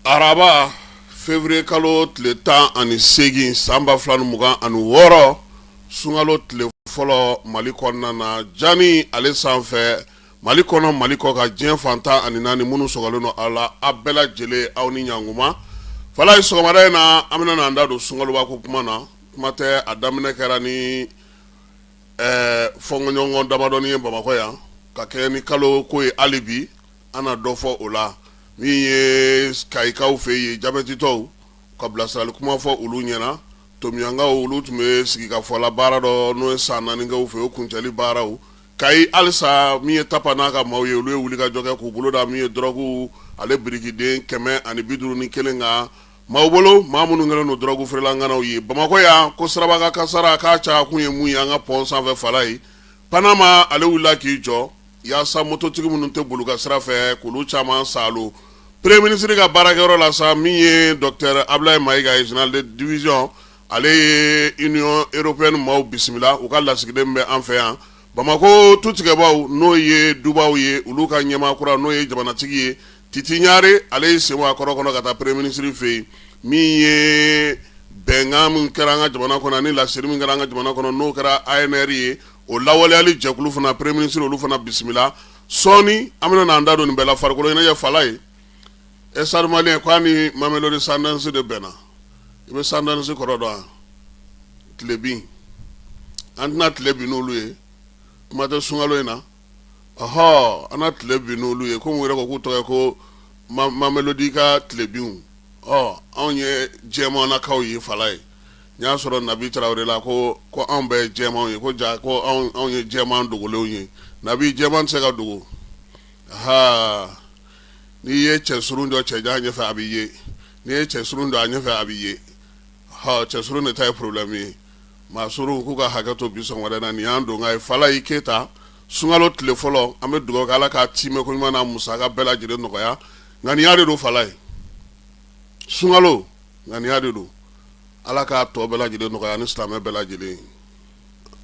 Araba, février kalo tile 18, san 2026, sunkalo tile fɔlɔ Mali kɔnɔna na, jani ale sanfɛ Mali kɔnɔ, Mali kɔ kan, diɲɛ fan 14, minnu sɔgɔlen don a la, a bɛɛ lajɛlen, aw ni ɲankuma. Falaye, sɔgɔmada in na, an bɛna an da don sunkaloba ko kuma na. Kuma tɛ, a daminɛ kɛra ni fɔnkɔɲɔgɔn damadɔni ye Bamakɔ yan, ka kɛ ni kalo ko ye. Hali bi an na dɔ fɔ o la. Min ye Kayikaw fɛ yen, jabɛtitɔw ka bilasirali kuma fɔ olu ɲɛna. Tomiyankaw, olu tun bɛ sigikafɔ la baara dɔ, n'o ye san 4 kɛ fɛ, o kuncɛli baaraw. Kayi halisa, min ye Tapa n'a ka maaw ye, olu ye wulikajɔ kɛ k'u bolo da min ye dɔrɔgu ale birikiden 151 kan maaw bolo, maa minnu kɛlen don dɔrɔgu feerelanganaw ye. Bamakɔ yan, ko siraba kasara k'a ca kun ye mun ye an ka pɔn sanfɛ? Falaye, Panama ale wulila k'i jɔ yaasa mototigi minnu tɛ boli ka sira fɛ, k'olu caman saalo. Premier ministre ka baarakɛyɔrɔ la sa, min ye docteur Abdoulaye Maïga ye, général de division, ale ye Union européenne maaw bisimila, u ka lasigiden bɛ an fɛ yan Bamakɔ. Tutigɛbaw, n'o ye dubaw ye, olu ka ɲɛmaa kura, n'o ye jamanatigi ye Titi Ɲare, ale ye sen bɔ a kɔrɔ kɔnɔ ka taa premier ministre fɛ yen. Min ye bɛnkan min kɛra an ka jamana kɔnɔ ani laseli min kɛra an ka jamana kɔnɔ, n'o kɛra ANR ye, o lawaleyali jɛkulu fana, premier ministre olu fana bisimila. Sɔɔni an bɛna n'an da don nin bɛɛ la. Farikolo ɲɛnajɛ, Falaye, Stade Malien k'a ni Mamelodi Sundowns de bɛnna. I bɛ Sundowns kɔrɔ dɔn wa? Tilebin, an tɛna tile bin n'olu ye, kuma tɛ sunkalo in na. Ɔhɔ, an na tile bin n'olu ye, komi u yɛrɛ ko k'u tɔgɔ ye ko Mamelodi ka tilebinw. Ɔ, anw ye jɛmannakaw ye. Falaye, n y'a sɔrɔ Nabi Tarawele la ko anw bɛɛ ye jɛmanw ye, ko ja ko anw ye jɛman dogolenw ye. Nabi, jɛman tɛ se ka dogo. Ha, n'i ye cɛ surun jɔ cɛjan ɲɛfɛ, a b'i ye. N'i ye cɛ surun jɔ a ɲɛfɛ, a b'i ye. Ɔ, cɛ surun de ta ye problème ye. Maa surun k'u ka hakɛ to. Bi sɔgɔmada na, nin y'an don ye. Falaye Keyita, sunkalo tile fɔlɔ, an bɛ dugawu kɛ Ala k'a timɛ ko ɲuman n'a musaka bɛɛ lajɛlen nɔgɔya. Ŋaniya de don, Falaye, sunkalo ŋaniya de don. Ala k'a tɔ bɛɛ lajɛlen nɔgɔya ni silamɛ bɛɛ lajɛlen.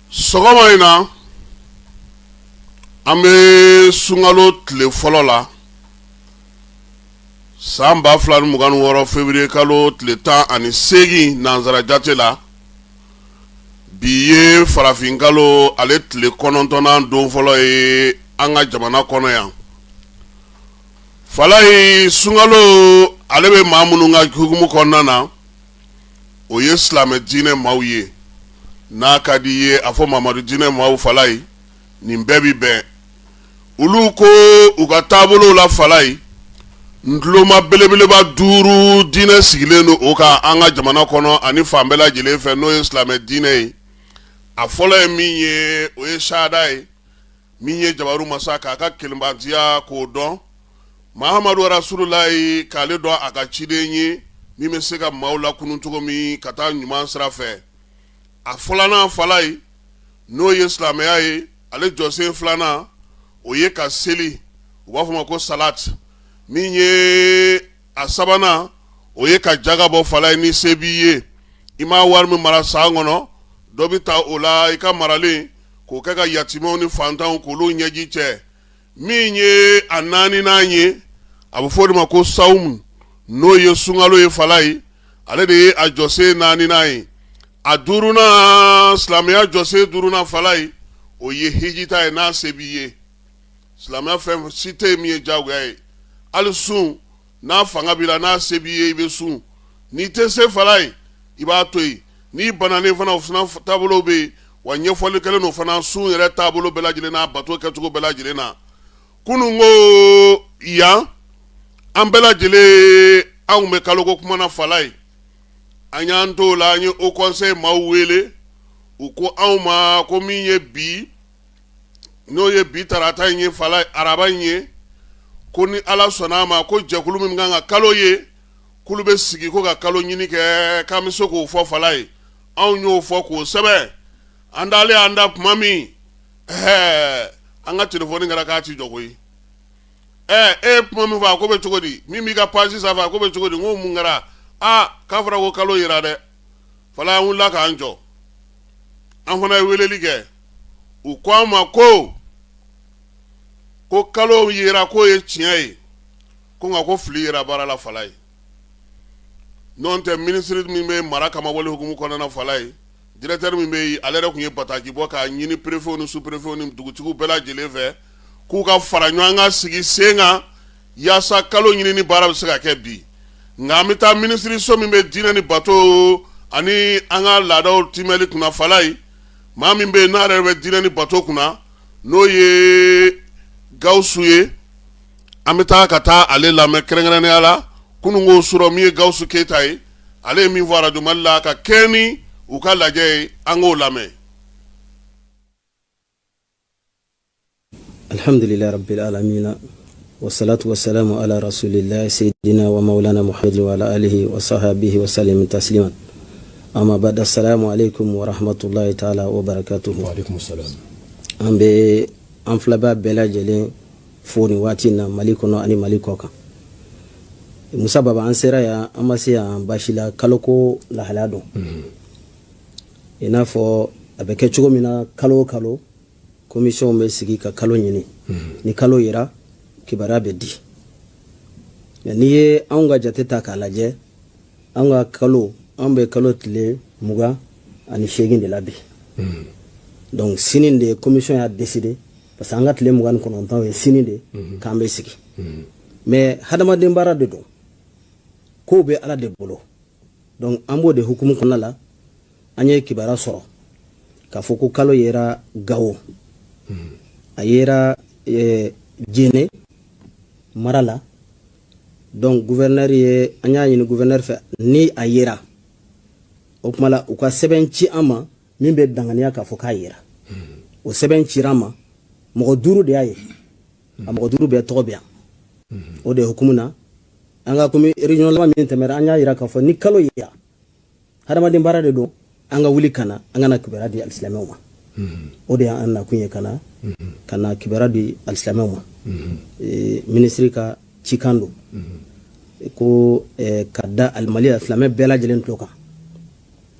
Sɔgɔma in na, an bɛ sunkalo tile fɔlɔ la, san 2026, février kalo tile 18 nansara jate la. Bi ye farafin kalo ale tile 9nan don fɔlɔ ye an ka jamana kɔnɔ yan. Falaye, sunkalo ale bɛ maa minnu ka hukumu kɔnɔna na, o ye silamɛ diinɛ maaw ye. N'a ka di i ye, a fɔ Mamadu diinɛ maaw. Falaye, nin bɛɛ bi bɛn. Olu ko u ka taabolo la, Falaye, ntuloma belebeleba duuru diinɛ sigilen don o kan an ka jamana kɔnɔ ani fan bɛɛ lajɛlen fɛ, n'o ye silamɛ diinɛ ye. A fɔlɔ ye min ye, o ye sahada ye, min ye jabaru masa k'a ka kelenbatiya k'o dɔn, Mahamadu Rasululayi k'ale dɔn a ka ciden ye, min bɛ se ka maaw lakunun cogo min ka taa ɲuman sira fɛ. A filanan, Falaye, n'o ye silamɛya ye, ale jɔsen filanan, o ye ka seli, u b'a fɔ ma ko salat. Min ye a sabanan, o ye ka jaga bɔ. Falaye, ni se b'i ye, i ma wari min mara san kɔnɔ, dɔ bɛ ta o la i ka maralen k'o kɛ ka yatimɛw ni fantanw k'olu ɲɛji cɛ. Min ye a naaninan ye, a bɛ fɔ o de ma ko sawumu, n'o ye sunkalo ye. Falaye, ale de ye a jɔsen naaninan ye. A duurunan, silamɛya jɔsen duurunan, Falaye, o ye hijita ye, n'a se b'i ye. Silamɛya fɛn si tɛ yen min ye diyagoya ye. Hali sun, n'a fanga b'i la, n'a se b'i ye, i bɛ sun. N'i tɛ se, Falaye, i b'a to yen. N'i bananen fana, o fana taabolo bɛ yen wa, ɲɛfɔli kɛlen don fana sun yɛrɛ taabolo bɛɛ lajɛlen n'a bato kɛcogo bɛɛ lajɛlen na. Kunun ko yan, an bɛɛ lajɛlen, anw bɛ kaloko kuma na. Falaye, an y'an t'o la, an ye Haut Conseil maaw wele. U ko anw ma ko min ye bi, n'o ye bi tarata in ye, Falaye, araba in ye, ko ni Ala sɔnna a ma, ko jɛkulu min kan ka kalo ye, k'olu bɛ sigi ko ka kalo ɲini kɛ, k'an bɛ se k'o fɔ. Falaye, anw y'o fɔ k'o sɛbɛn. An dalen, an da tuma min, ɛɛ, an ka telefɔni kɛra k'a ti jɔ koyi. Ɛ, e ye kuma min fɔ, a ko bɛ cogo di? Min b'i ka page sanfɛ, a ko bɛ cogo di? N ko mun kɛra? Aa, k'a fɔra ko kalo yera dɛ. Falaye, an wulila k'an jɔ, an fana ye weleli kɛ. U ko an ma ko kalo yera, k'o ye tiɲɛ ye, ko nka ko fili yera baara la. Falaye. N'o tɛ minisiri min bɛ mara kama wale hukumu kɔnɔna na Falaye, directeur min bɛ yen, ale yɛrɛ tun ye bataki bɔ k'a ɲini préfetw ni sous-préfetw ni dugutigiw bɛɛ lajɛlen fɛ k'u ka fara ɲɔgɔn kan sigi sen kan yaasa kalo ɲinini baara bɛ se ka kɛ bi. Nka an bɛ taa minisiriso min bɛ diinɛ ni bato ani an ka laadaw timɛli kunna Falaye, maa min bɛ yen n'a yɛrɛ bɛ diinɛ ni bato kunna, n'o ye Gawusu ye, an bɛ taa ka taa ale lamɛn kɛrɛnkɛrɛnnenya la kununko surɔ min ye Gawusu Keyita ye, ale ye min fɔ arajo Mali la ka kɛɲɛ ni u ka lajɛ ye, an k'o lamɛn. Alhamdulilahi rabbil alamina wasalatu wasalamu ala rasulillahi sayyidina wa maulana Muhammadin wa ala alihi wa sahbihi wa sallim tasliman amma ba'd assalamu alaikum wa rahmatullahi ta'ala wa barakatuhu. Wa alaikum salam. An bɛ an filɛbaa bɛɛ lajɛlen fo nin waati in na Mali kɔnɔ ani Mali kɔ kan. Musa Baba, an sera yan, an ma se yan baasi la, kaloko lahalaya don. I n'a fɔ a bɛ kɛ cogo min na kalo o kalo, commission bɛ sigi ka kalo ɲini. Ni kalo yera, kibaruya bɛ di. Mais n'i ye anw ka jate ta k'a lajɛ, an ka kalo, an bɛ kalo tile 28 de la bi. Donc sini de commission y'a décidé, parce que an ka tile 29 ye sini de k'an bɛ sigi. Mais hadamaden baara de don, kow bɛ Ala de bolo. Donc an b'o de hukumu kɔnɔna la, an ye kibaruya sɔrɔ k'a fɔ ko kalo yera Gawo, a yera Jene mara la. Donc gouverneur ye, an y'a ɲini gouverneur fɛ, ni a yera, o tuma la u ka sɛbɛn ci an ma min bɛ danganiya k'a fɔ k'a yera. O sɛbɛn cira an ma, mɔgɔ 5 de y'a ye, a mɔgɔ 5 bɛɛ tɔgɔ bɛ yan. O de hukumu na, an ka komi réunion laban min tɛmɛra, an y'a yira k'a fɔ ni kalo yera, hadamaden baara de don, an ka wuli ka na, an ka na kibaruya di alisilamɛw ma. O de y'an nakun ye, ka na kibaruya di alisilamɛw ma. Minisiri ka cikan don ko ka da Mali alisilamɛ bɛɛ lajɛlen tulo kan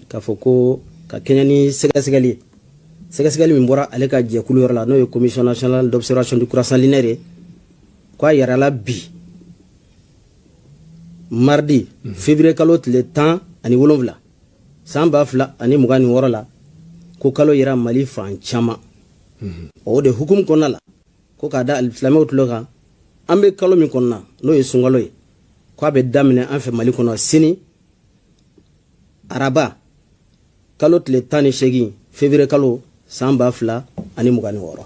k'a fɔ ko ka kɛɲɛ ni sɛgɛsɛgɛli ye, sɛgɛsɛgɛli min bɔra ale ka jɛkulu yɔrɔ la, n'o ye Commission nationale d'observation du croissant lunaire ye, k'a yirala bi mardi février kalo tile 17 san 2026 la, ko kalo yera Mali fan caman. O de hukumu kɔnɔna la, ko k'a da alisilamɛw tulo kan, an bɛ kalo min kɔnɔna, n'o ye sunkalo ye, k'a bɛ daminɛ an fɛ Mali kɔnɔ sini araba kalo tile 18 février kalo san 2026.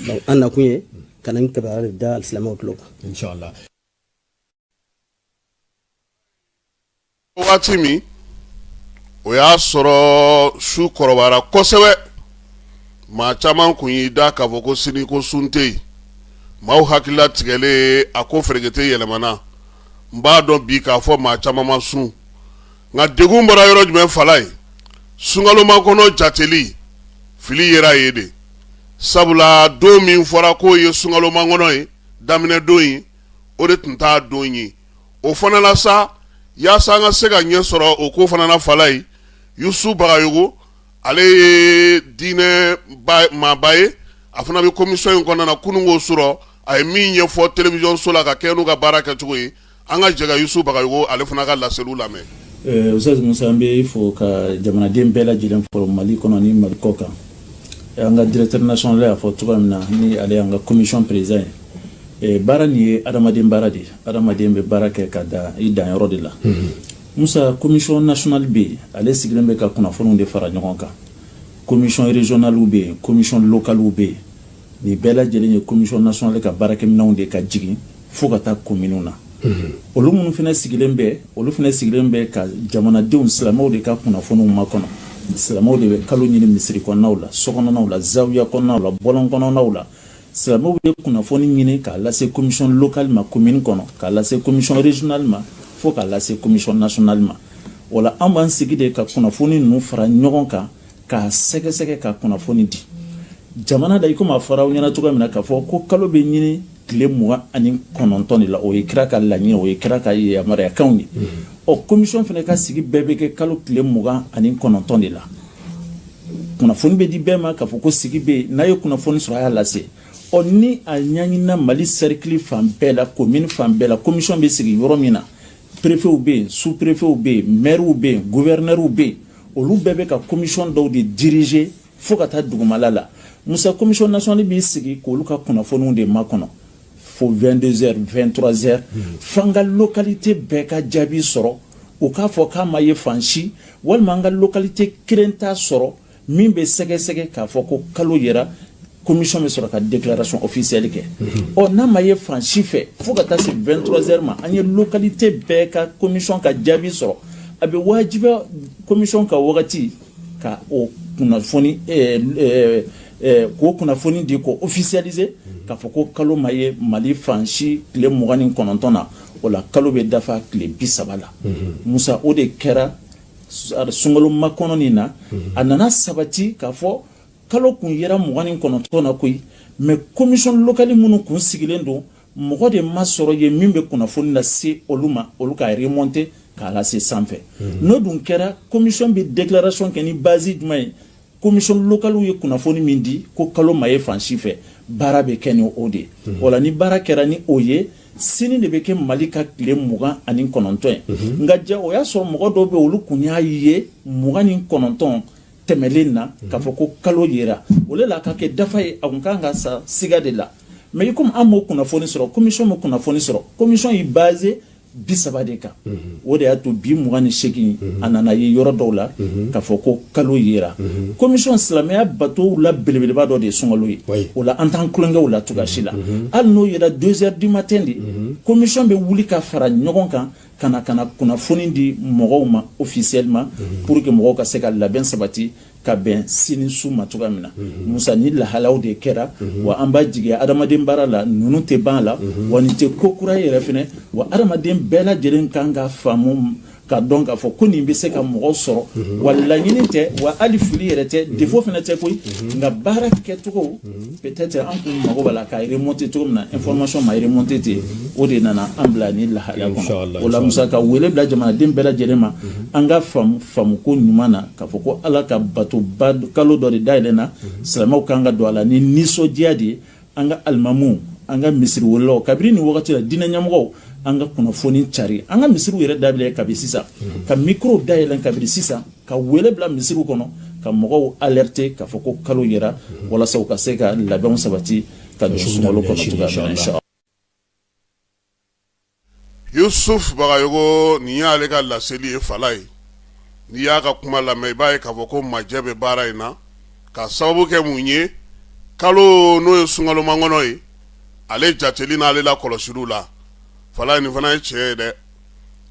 Donc an nakun ye ka na nin kibaruya de da alisilamɛw tulo kan. Inshallah. Waati min o y'a sɔrɔ su kɔrɔbayara kosɛbɛ, maa caman kun y'i da k'a fɔ ko sini ko sun tɛ yen. Maaw hakilila tigɛlen, a ko ferekete yɛlɛmana. N b'a dɔn bi k'a fɔ maa caman ma sun, nka degun bɔra yɔrɔ jumɛn Falaye? Sunkalomakɔnɔ jateli fili yera yen de, sabula don min fɔra k'o ye sunkalomakɔnɔ ye daminɛ don ye, o de tun t'a don ye. O fana la sa, yaasa an ka se ka ɲɛ sɔrɔ o ko fana na Falaye, Yusu Bagayogo, ale ye diinɛ maaba ye, a fana bɛ commission in kɔnɔna na. Kununko surɔ a ye min ɲɛfɔ télévision so la ka kɛ n'u ka baara kɛcogo ye, an ka jɛ ka Yusu Bagayogo ale fana ka laseliw lamɛn. Ustaz Musa, an bɛ fo ka jamanaden bɛɛ lajɛlen fo Mali kɔnɔ ni Mali kɔ kan. An ka directeur national y'a fɔ cogoya min na, ni ale y'an ka commission président ye, baara nin ye adamaden baara de ye. Adamaden bɛ baara kɛ ka da i danyɔrɔ de la. Musa, commission nationale bɛ yen, ale sigilen bɛ ka kunnafoniw de fara ɲɔgɔn kan. Commission régionale bɛ yen, commission locale bɛ yen. Nin bɛɛ lajɛlen ye commission nationale ka baarakɛminɛnw de ka jigin fo ka taa kominiw na. Olu minnu fana sigilen bɛ, olu fana sigilen bɛ ka jamanadenw, silamɛw de ka kunnafoniw makɔnɔ. Silamɛw de bɛ kalo ɲini misiri kɔnɔnaw la, so kɔnɔnaw la, zawiya kɔnɔnaw la, bɔlɔn kɔnɔnaw la. Silamɛw bɛ kunnafoni ɲini k'a lase commission locale ma commune kɔnɔ, k'a lase commission régionale ma, fo k'a lase commission nationale ma. O la, an b'an sigi de ka kunnafoni ninnu fara ɲɔgɔn kan, k'a sɛgɛsɛgɛ, ka kunnafoni di jamana da. I komi a fɔra aw ɲɛna cogoya min na k'a fɔ ko kalo bɛ ɲini tile 29 de la, o ye kira ka laɲini, o ye kira ka yamaruyakanw ye. Ɔ, commission fana ka sigi bɛɛ bɛ kɛ kalo tile 29 de la. Kunnafoni bɛ di bɛɛ ma k'a fɔ ko sigi bɛ yen, n'a ye kunnafoni sɔrɔ, a y'a lase. Ɔ, ni a ɲɛɲinina Mali cercle fan bɛɛ la, commune fan bɛɛ la, commission bɛ sigi yɔrɔ min na. Préfetw bɛ yen, sous préfetw bɛ yen, maires bɛ yen, gouverneurs bɛ yen, olu bɛɛ bɛ ka commission dɔw de diriger fo ka taa dugumala la. Musa, commission nationale b'i sigi k'olu ka kunnafoniw de makɔnɔ fo 22 heures, 23 heures, f'an ka localité bɛɛ ka jaabi sɔrɔ, u k'a fɔ k'a ma ye fan si, walima an ka localité kelen t'a sɔrɔ min bɛ sɛgɛsɛgɛ k'a fɔ ko kalo yera, commission bɛ sɔrɔ ka déclaration officielle kɛ. Ɔ, n'a ma ye fan si fɛ fo ka taa se 23 heures ma, an ye localité bɛɛ ka commission ka jaabi sɔrɔ, a bɛ wajibiya commission ka wagati ka o kunnafoni k'o kunnafoni di, k'o officialiser k'a fɔ ko kalo ma ye Mali fan si tile 29 na. O la, kalo bɛ dafa tile 30 la. Musa, o de kɛra sunkalo makɔnɔ nin na. A nana sabati k'a fɔ kalo kun yera 29 na koyi, mais commission locale minnu kun sigilen don, mɔgɔ de ma sɔrɔ yen min bɛ kunnafoni lase olu ma, olu ka remonter k'a lase sanfɛ. N'o dun kɛra, commission bɛ déclaration kɛ ni base jumɛn ye? Commission locale ye kunnafoni min di ko kalo ma ye fan si fɛ, baara bɛ kɛ ni o de ye. O la, ni baara kɛra ni o ye, sini de bɛ kɛ Mali ka tile 29 ye. Nka ja, o y'a sɔrɔ mɔgɔ dɔw bɛ, olu kun y'a ye 29 tɛmɛlen na k'a fɔ ko kalo yera. O de la, a ka kɛ dafa ye, a kun kan ka sa siga de la. Mais i komi an m'o kunnafoni sɔrɔ, commission m'o kunnafoni sɔrɔ, commission y'i basé 30 de kan. O de y'a to bi 28, a nana ye yɔrɔ dɔw la k'a fɔ ko kalo yera. Commission, silamɛya batow la belebeleba dɔ de ye sunkalo ye. O la, an t'an tulonkɛw la cogoya si la. Hali n'o yera 2 heures du matin de, commission bɛ wuli ka fara ɲɔgɔn kan ka na kunnafoni di mɔgɔw ma officiellement, pour que mɔgɔw ka se ka labɛn sabati ka bɛn sini su ma cogoya min na. Musa, ni lahalaw de kɛra wa, an b'a jigiya adamaden baara la, ninnu tɛ ban la wa, nin tɛ ko kura yɛrɛ fɛnɛ wa. Adamaden bɛɛ lajɛlen kan ka faamu ka dɔn k'a fɔ ko nin bɛ se ka mɔgɔ sɔrɔ wa, laɲini tɛ wa, hali fili yɛrɛ tɛ, défaut fɛnɛ tɛ koyi. Nka baara kɛcogo, peut-être an kun mago b'a la ka remonter cogo min na, information ma remonter ten, o de nana an bila ni lahalaya kɔnɔ. O la, Musa, ka wele bila jamanaden bɛɛ lajɛlen ma, an ka faamu faamuko ɲuman na k'a fɔ ko Ala ka batoba kalo dɔ de dayɛlɛ na, silamɛw kan ka don a la ni nisɔndiya de ye. An ka alimamuw, an ka misiri welelaw, kabini nin wagati la, diinɛ ɲɛmɔgɔw, an ka kunnafoni cari, an ka misiriw yɛrɛ dabila kabi sisan, ka micro dayɛlɛn kabini sisan, ka wele bila misiriw kɔnɔ, ka mɔgɔw alerter k'a fɔ ko kalo yera, walasa u ka se ka labɛnw sabati ka don sunkalo kɔnɔ cogoya min na, inshallah. Yusuf Bagayogo, nin y'ale ka laseli ye. Fala ye, n'i y'a ka kuma lamɛn, i b'a ye k'a fɔ ko majɛ bɛ baara in na. Ka sababu kɛ mun ye? Kalo n'o ye sunkalo makɔnɔ ye, ale jateli n'ale la kɔlɔsiliw la. Fala, nin fana ye tiɲɛ ye dɛ.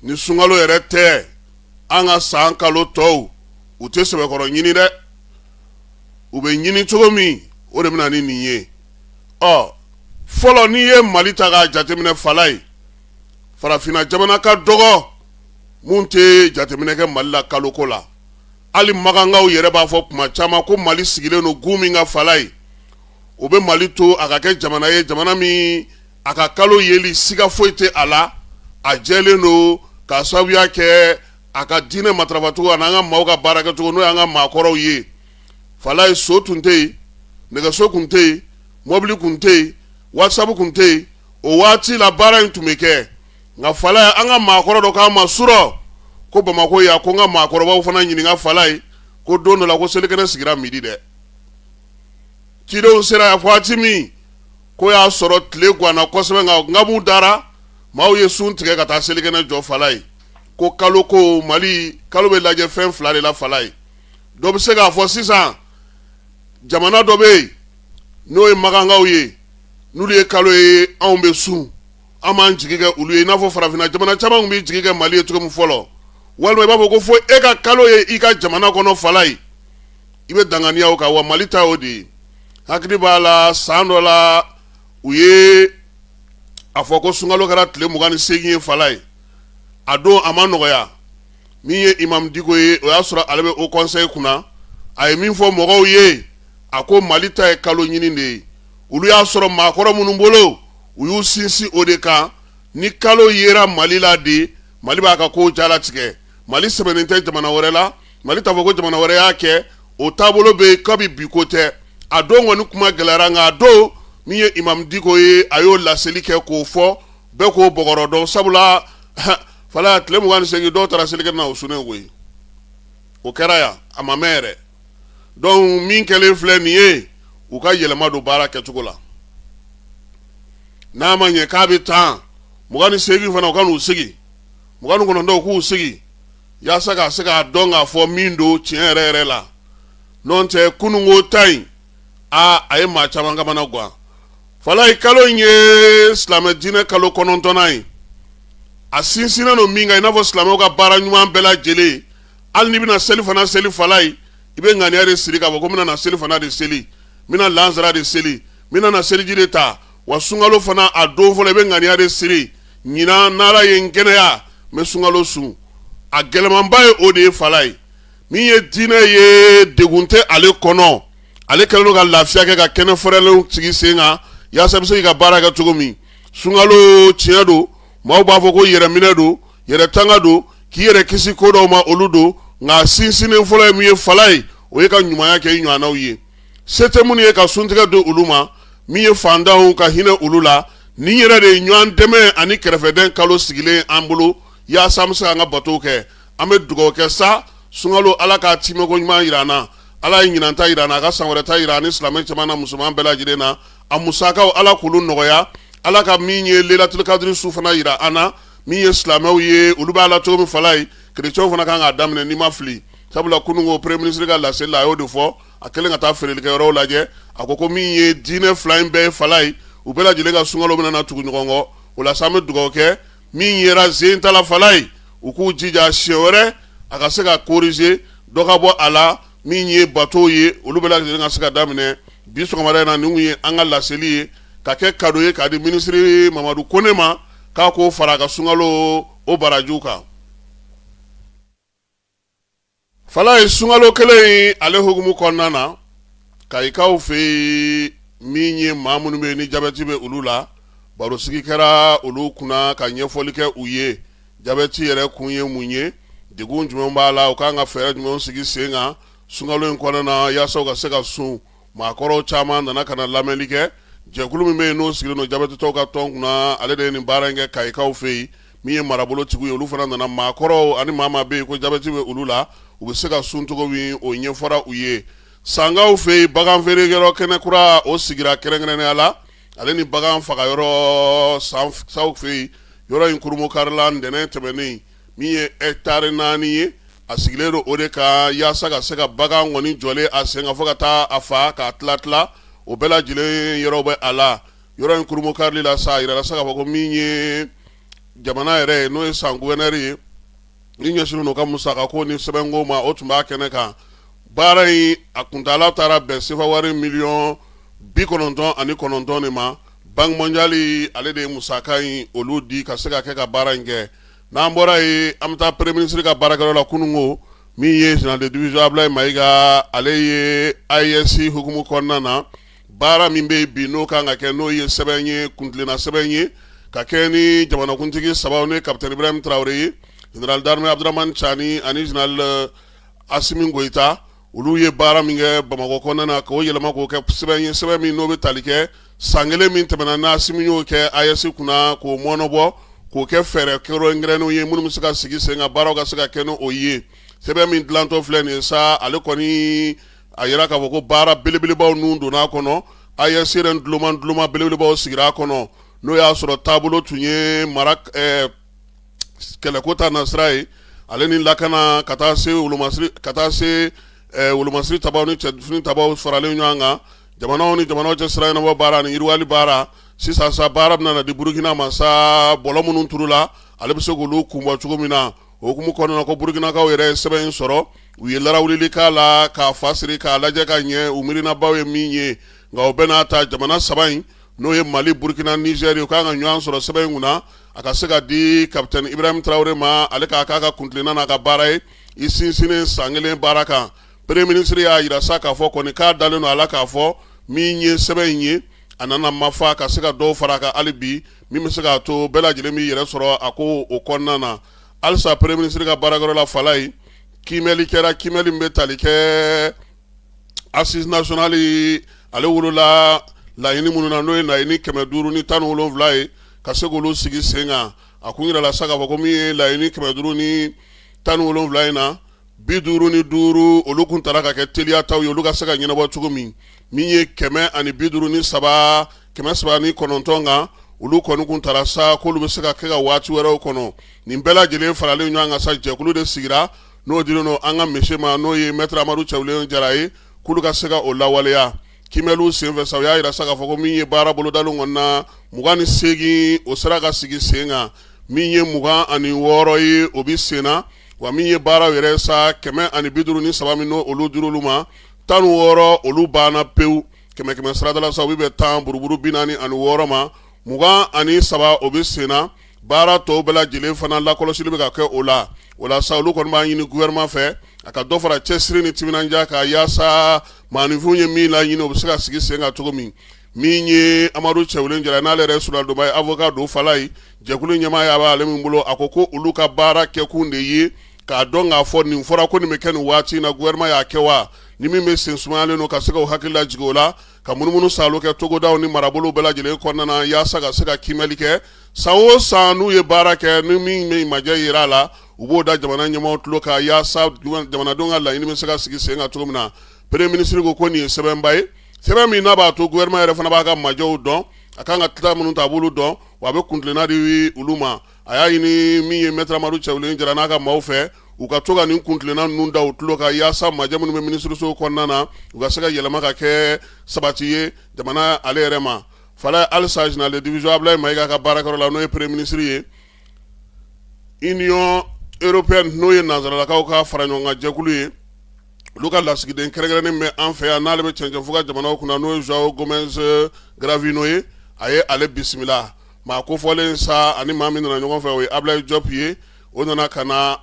Ni sunkalo yɛrɛ tɛ, an ka san kalo tɔw, u tɛ sɛbɛkɔrɔ ɲini dɛ. U bɛ ɲini cogo min, o de bɛna ni nin ye. Ɔ, fɔlɔ, n'i ye Mali ta k'a jateminɛ, fala ye, farafinna jamana ka dɔgɔ mun tɛ jateminɛ kɛ Mali la kaloko la. Hali makankaw yɛrɛ b'a fɔ kuma caman ko Mali sigilen don gun min ka, fala ye, o bɛ Mali to a ka kɛ jamana ye, jamana min a ka kalo yeli siga foyi tɛ a la, a jɛlen don, k'a sababuya kɛ a ka diinɛ matarafacogo ani an ka maaw ka baarakɛcogo, n'o y'an ka maakɔrɔw ye. Fala ye, so tun tɛ yen, nɛgɛso tun tɛ yen, mɔbili tun tɛ yen, WhatsApp tun tɛ yen. O waati la, baara in tun bɛ kɛ. Nka fala ye, an ka maakɔrɔ dɔ k'an ma surɔ ko Bamakɔ yan, ko n ka maakɔrɔbaw fana ɲininka, fala ye, ko don dɔ la ko selikɛnɛ sigira midi dɛ. Cidenw sera yan waati min, ko y'a sɔrɔ tile ganna kosɛbɛ, nka nkamu dara, maaw ye sun tigɛ ka taa selikɛnɛ jɔ. Fala ye, ko kalo ko Mali kalo bɛ lajɛ fɛn fila de la. Fala ye, dɔ bɛ se k'a fɔ sisan jamana dɔ bɛ yen, n'o ye makankaw ye, n'olu ye kalo ye, anw bɛ sun, an b'an jigi kɛ olu ye, i n'a fɔ farafinna jamana caman tun b'i jigi kɛ Mali ye cogo min fɔlɔ. Walima i b'a fɔ ko fo e ka kalo ye i ka jamana kɔnɔ, fala ye, i bɛ danganiya o kan wa. Mali ta o de ye. Hakili b'a la, san dɔ la, u ye a fɔ ko sunkalo kɛra tile 28 ye. Fala ye, a don a ma nɔgɔya. Min ye Imam Diko ye, o y'a sɔrɔ ale bɛ haut conseil kunna, a ye min fɔ mɔgɔw ye, a ko Mali ta ye kalo ɲini de ye. Olu y'a sɔrɔ maakɔrɔ minnu bolo, u y'u sinsin o de kan. Ni kalo yera Mali la de, Mali b'a ka kow jalatigɛ. Mali sɛbɛnnen tɛ jamana wɛrɛ la, Mali t'a fɔ ko jamana wɛrɛ y'a kɛ. O taabolo bɛ yen kabi bi ko tɛ. A don kɔni kuma gɛlɛyara, nka a don min ye Imam Diko ye, a y'o laseli kɛ k'o fɔ bɛɛ k'o bɔgɔrɔ dɔn, sabula Fala tile 28, dɔw taara selikɛnɛ na, o sunnen koyi. O kɛra yan, a ma mɛn yɛrɛ. Donc min kɛlen filɛ nin ye, u ka yɛlɛma don baara kɛcogo la. N'a ma ɲɛ k'a bɛ tan 28 fana, u ka n'u sigi, 29, u k'u sigi yaasa ka se k'a dɔn k'a fɔ min don tiɲɛ yɛrɛ yɛrɛ la. N'o tɛ, kununko ta in, aa, a ye maa caman kamana gan. Falayi, kalo in ye silamɛ diinɛ kalo 9nan ye. A sinsinnen don min kan, i n'a fɔ silamɛw ka baara ɲuman bɛɛ lajɛlen, hali n'i bɛna seli fana seli, Falayi, i bɛ ŋaniya de siri k'a fɔ ko n bɛna na seli fana de seli, n bɛna lansara de seli, n bɛna na seliji de ta. Wa sunkalo fana, a don fɔlɔ, i bɛ ŋaniya de siri: ɲinan, n'Ala ye n kɛnɛya, n bɛ sunkalo sun. A gɛlɛmanba ye o de ye. Falayi, min ye diinɛ ye, degun tɛ ale kɔnɔ. Ale kɛlen don ka lafiya kɛ, ka kɛnɛ fɛrɛlenw sigi sen kan yaasa i bɛ se k'i ka baara kɛ cogo min. Sunkalo, tiɲɛ don, maaw b'a fɔ ko yɛrɛminɛ don, yɛrɛ tanga don, k'i yɛrɛ kisi ko dɔw ma, olu don. Nka sinsinnen fɔlɔ ye min ye, Falayi, o ye ka ɲumanya kɛ i ɲɔgɔnnaw ye, se tɛ minnu ye, ka suntigɛ don olu ma, min ye fantanw, ka hinɛ olu la. Nin yɛrɛ de ye ɲɔgɔn dɛmɛ ani kɛrɛfɛdɛn kalo sigilen an bolo yaasa an bɛ se k'an ka batow kɛ. An bɛ dugawu kɛ sa, sunkalo, Ala k'a timɛko ɲuman jira an na. Ala ye ɲinan ta jira an na, a ka san wɛrɛ ta jira ani silamɛ caman na, musoman bɛɛ lajɛlen na. A musakaw, Ala k'olu nɔgɔya. Ala ka min ye lelatul kadiri su fana jira an na. Min ye silamɛw ye, olu b'a la cogo min, Falayi, kerecɛnw fana kan k'a daminɛ n'i ma fili, sabula kununko premier ministre ka laseli la, a y'o de fɔ. A kɛlen ka taa feerelikɛyɔrɔw lajɛ, a ko ko min ye diinɛ fila in bɛɛ ye, Falayi, u bɛɛ lajɛlen ka sunkalo bɛna na tugu ɲɔgɔn kɔ. O la sa, an bɛ dugawu kɛ, min yera zen ta la, Falayi, u k'u jija siɲɛ wɛrɛ a ka se ka corriger, dɔ ka bɔ a la. Min ye batow ye, olu bɛɛ lajɛlen ka se ka daminɛ. Bi sɔgɔmada in na, nin ye an ka laseli ye ka kɛ cadeau ye k'a di minisiri Mamadu Kone ma, k'a k'o fara a ka sunkalo o barajiw kan. Falayi, sunkalo kelen in, ale hukumu kɔnɔna na, Kayikaw fɛ yen, min ye maa minnu bɛ yen ni jabɛti bɛ olu la, barosigi kɛra olu kunna ka ɲɛfɔli kɛ u ye, jabɛti yɛrɛ kun ye mun ye, degun jumɛn b'a la, u kan ka fɛɛrɛ jumɛn sigi sen kan sunkalo in kɔnɔna na yaasa u ka se ka sun. Maakɔrɔw caman nana ka na lamɛnli kɛ. Jɛkulu min bɛ yen n'o sigilen don jabɛtitɔw ka tɔn kunna, ale de ye nin baara in kɛ Kayikaw fɛ yen. Min ye marabolotigiw ye, olu fana nana. Maakɔrɔw ani maa maa bɛ yen ko jabɛti bɛ olu la, u bɛ se ka sun cogo min, o ɲɛfɔra u ye. Sankaw fɛ yen, bagan feerekɛyɔrɔ kɛnɛ kura, o sigira kɛrɛnkɛrɛnnenya la, ale ni bagan fagayɔrɔ Sankaw fɛ yen. Yɔrɔ in kurunbonkarila ntɛnɛn tɛmɛnen. Min ye hectare 4 ye, a sigilen don o de kan yaasa ka se ka bagan kɔni jɔlen a sen kan fo ka taa a fa k'a tila tila, o bɛɛ lajɛlen yɔrɔ bɛ a la. Yɔrɔ in kurunbonkarili la sa, a yirala sa k'a fɔ ko min ye jamana yɛrɛ ye, n'o ye San gouverneur ye ni ɲɛsinnen don ka musakako ni sɛbɛnko ma, o tun b'a kɛnɛ kan. Baara in, a kuntaala taara bɛn sefa wari miliyɔn 99 de ma. Banque mondiale, ale de ye musaka in olu di ka se ka kɛ ka baara in kɛ. N'an bɔra yen, an bɛ taa premier ministre ka baarakɛyɔrɔ la. Kununko, min ye général de division Abulayi Mayiga, ale ye AES hukumu kɔnɔna na, baara min bɛ yen bi n'o kan ka kɛ, n'o ye sɛbɛn ye, kuntilenna sɛbɛn ye ka kɛ ni jamanakuntigi saba, n'o ye capitaine Ibrahim Traoré ye, général d'armée Abdourahamane Tiani ani général Assimi Goïta, olu ye baara min kɛ Bamakɔ kɔnɔna na, k'o yɛlɛma k'o kɛ sɛbɛn ye, sɛbɛn min n'o bɛ tali kɛ san kelen min tɛmɛna n'Asimi y'o kɛ AES kunna, k'o mɔnɔbɔ k'o kɛ fɛɛrɛ kɛrɛnkɛrɛnnenw ye minnu bɛ se ka sigi sen kan, baaraw ka se ka kɛ n'o ye. Sɛbɛn min dilantɔ filɛ nin ye sa, ale kɔni a yira k'a fɔ ko baara belebelebaw ninnu donna a kɔnɔ. AES yɛrɛ duloma duloma belebelebaw sigira a kɔnɔ, n'o y'a sɔrɔ taabolo tun ye mara kɛlɛko ta nasira ye, ale ni lakana, ka taa se wolomasiri, ka taa se wolomasiri tabaw ni cɛfini tabaw faralen ɲɔgɔn kan, jamanaw ni jamanaw cɛ sira ɲɛnabɔ baara ni yiriwali baara. Sisan sa, baara bɛna na di Burukina ma sa, bɔlɔ minnu turula, ale bɛ se k'olu kunbɔ cogo min na. O hukumu kɔnɔna na, ko Burukinakaw yɛrɛ ye sɛbɛn in sɔrɔ, u ye larawulili k'a la, k'a fa siri k'a lajɛ ka ɲɛ, u miirinabaw ye min ye. Nka o bɛɛ n'a ta, jamana saba in, n'o ye Mali, Burukina, Nizɛri, u kan ka ɲɔgɔn sɔrɔ sɛbɛn in kunna, a ka se ka di capitaine Ibrahim Traoré ma, ale k'a k'a ka kuntilenna n'a ka baara ye i sinsinnen san kelen baara kan. Premier ministre y'a jira sa k'a fɔ kɔni k'a dalen don a la k'a fɔ min ye sɛbɛn in ye, a nana mafa ka se ka dɔw fara a kan hali bi, min bɛ se k'a to bɛɛ lajɛlen b'i yɛrɛ sɔrɔ a ko o kɔnɔna na. Halisa premier ministre ka baarakɛyɔrɔ la, Falayi, kiimɛli kɛra, kiimɛli min bɛ tali kɛ assise nationale, ale wolola laɲini minnu na, n'o ye laɲini 517 ye, ka se k'olu sigi sen kan. A kun yirala sa k'a fɔ ko min ye laɲini 517 in na, 55 olu kun tara ka kɛ teliya taw ye, olu ka se ka ɲɛnabɔ cogo min. Min ye 153, 309 kan, olu kɔni kun tara sa k'olu bɛ se ka kɛ ka waati wɛrɛw kɔnɔ. Nin bɛɛ lajɛlen faralen ɲɔgɔn kan sa, jɛkulu de sigira, n'o dilen don an ka monsieur ma, n'o ye maître Amadu Cɛbilen Jara ye, k'olu ka se ka o lawaleya. Kiimɛliw senfɛ sa, u y'a yira sa k'a fɔ ko min ye baara bolodalen kɔni na, 28 o sera ka sigi sen kan, min ye 26 ye, o bɛ sen na. Wa min ye baara yɛrɛ sa, 153 min n'o olu dir'olu ma, 16 olu banna pewu. Kɛmɛ kɛmɛ sarada la sa, u bɛ bɛn 10 buruburu 46 ma, 23 o bɛ sen na. Baara tɔw bɛɛ lajɛlen fana lakɔlɔsili bɛ ka kɛ o la. O la sa, olu kɔni b'a ɲini gouvernement fɛ, a ka dɔ fara cɛsiri ni timinandiya kan, yaasa maaninfinw ye min laɲini, o bɛ se ka sigi sen kan cogo min. Min ye Amadu Cɛbilen Jara, n'ale yɛrɛ suladonba ye, avocat don fala ye, jɛkulu ɲɛmaaya b'ale min bolo, a ko ko olu ka baara kɛkun de ye k'a dɔn k'a fɔ nin fɔra ko nin bɛ kɛ nin waati in na, gouvernement y'a kɛ wa? Ni min bɛ sen sumayalen don, ka se k'o hakili lajigin o la, ka munumunu saalo kɛ togodaw ni marabolow bɛɛ lajɛlen kɔnɔna na, yaasa ka se ka kiimɛli kɛ. San o san, n'u ye baara kɛ, ni min bɛ majɛ yira a la, u b'o da jamana ɲɛmaaw tulo kan, yaasa jamanadenw ka laɲini bɛ se ka sigi sen kan cogo min na. Premier ministre ko ko nin ye sɛbɛnba ye, sɛbɛn min n'a b'a to gouvernement yɛrɛ fana b'a ka majɛw dɔn, a kan ka tila minnu ta, a b'olu dɔn, wa a bɛ kuntilenna di olu ma. A y'a ɲini min ye maître Amadu Cɛbilen Jara n'a ka maaw fɛ, u ka to ka nin kuntilenna ninnu da u tulo kan, yaasa majɛ minnu bɛ minisiriso kɔnɔna na, u ka se ka yɛlɛma ka kɛ sabati ye jamana ale yɛrɛ ma. Fala halisa, général de division Ablaye Mayiga ka baarakɛyɔrɔ la, n'o ye premier ministre ye, Union européenne, n'o ye nansaralakaw ka fara ɲɔgɔn kan jɛkulu ye, olu ka lasigiden kɛrɛnkɛrɛnnen bɛ an fɛ yan, n'ale bɛ cɛncɛnfuga jamanaw kunna, n'o ye João Gomes Cravinho ye, a ye ale bisimila. Maa kofɔlen sa ani maa min nana ɲɔgɔn fɛ, o ye Ablaye Diop ye. O nana ka na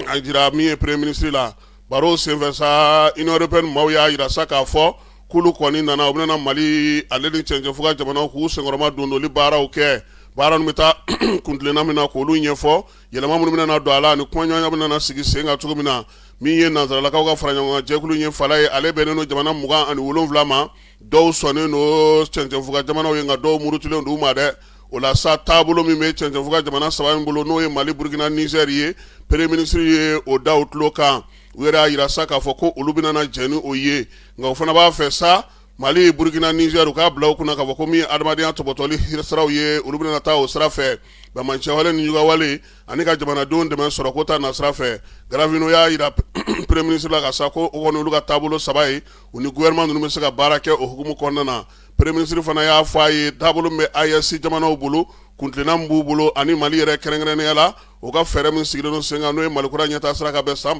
a jira min ye premier ministre la. Baro senfɛ sa, Union européenne maaw y'a jira sa k'a fɔ k'olu kɔni nana, u bɛna Mali ale ni cɛncɛnfuga jamanaw k'u senkɔrɔma dondoli baaraw kɛ. Baara ninnu bɛ taa kuntilenna min na, k'olu ɲɛfɔ, yɛlɛma minnu bɛna don a la, ani kumaɲɔgɔnya bɛna sigi sen kan cogo min na. Min ye nansaralakaw ka fara ɲɔgɔn kan jɛkulu ye fala ye, ale bɛnnen don jamana 27 ma. Dɔw sɔnnen don cɛncɛnfuga jamanaw ye, nka dɔw murutilen don u ma dɛ. O la sa, taabolo min bɛ cɛncɛnfuga jamana saba in bolo, n'o ye Mali, Burukina, Nizɛri ye, premier ministre ye o da u tulo kan. U yɛrɛ y'a jira sa k'a fɔ ko olu bɛna jɛn ni o ye, nka o fana b'a fɛ sa, Mali, Burukina, Nizɛri, u k'a bila u kunna k'a fɔ ko min ye adamadenya tɔbɔtɔli siraw ye, olu bɛna taa o sira fɛ, banbaanciwale ni juguyawale ani ka jamanadenw dɛmɛ sɔrɔko ta nasira fɛ. Cravinho y'a jira premier ministre la ka sa ko o kɔni olu ka taabolo saba ye, u ni gouvernement ninnu bɛ se ka baara kɛ o hukumu kɔnɔna na. Premier ministre fana y'a fɔ a ye taabolo min bɛ AES jamanaw bolo, kuntilenna min b'u bolo, ani Mali yɛrɛ kɛrɛnkɛrɛnnenya la, u ka fɛɛrɛ min sigilen don sen kan, n'o ye Mali kura ɲɛtaa sira ka bɛn san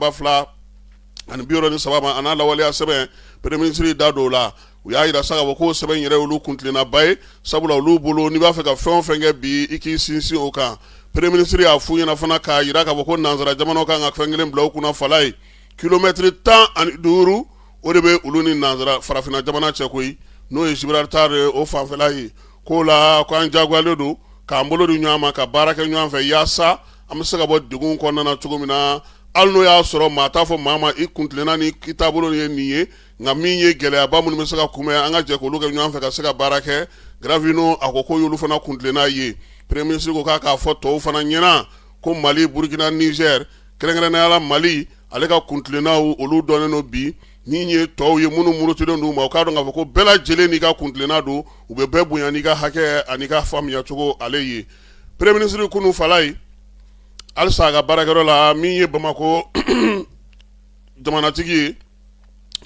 2063 ma, a n'a lawaleya sɛbɛn. Premier ministre da don o la. U y'a jira sa k'a fɔ k'o sɛbɛn yɛrɛ olu kuntilennaba ye, sabula olu bolo, n'i b'a fɛ ka fɛn o fɛn kɛ bi, i k'i sinsin o kan. Premier ministre y'a f'u ɲɛna fana k'a jira k'a fɔ ko nansara jamanaw kan ka fɛn kelen bila u kunna fala ye, kilomɛtiri 15, o de bɛ olu ni nansara farafinna jamana cɛ koyi, n'o ye Gibraltar o fanfɛla ye. K'o la ko an jagoyalen don k'an bolo di ɲɔgɔn ma ka baara kɛ ɲɔgɔn fɛ, yaasa an bɛ se ka bɔ degun kɔnɔna na cogo min na. Hali n'o y'a sɔrɔ maa t'a fɔ maa ma i kuntilenna ni i taabolo ye nin ye, nka min ye gɛlɛyaba minnu bɛ se ka kunbɛn, an ka jɛ k'olu kɛ ɲɔgɔn fɛ ka se ka baara kɛ. Cravinho a ko k'o y'olu fana kuntilenna ye. Premier ministre ko k'a k'a fɔ tɔw fana ɲɛna ko Mali, Burukina, Niger, kɛrɛnkɛrɛnnenya la Mali, ale ka kuntilennaw olu dɔnnen don bi. Min ye tɔw ye minnu murutilen don u ma, u k'a dɔn k'a fɔ ko bɛɛ lajɛlen n'i ka kuntilenna don, u bɛ bɛɛ bonya n'i ka hakɛ ani ka faamuyacogo ale ye. Premier ministre kunun fala ye halisa a ka baarakɛyɔrɔ la, min ye Bamakɔ jamanatigi ye,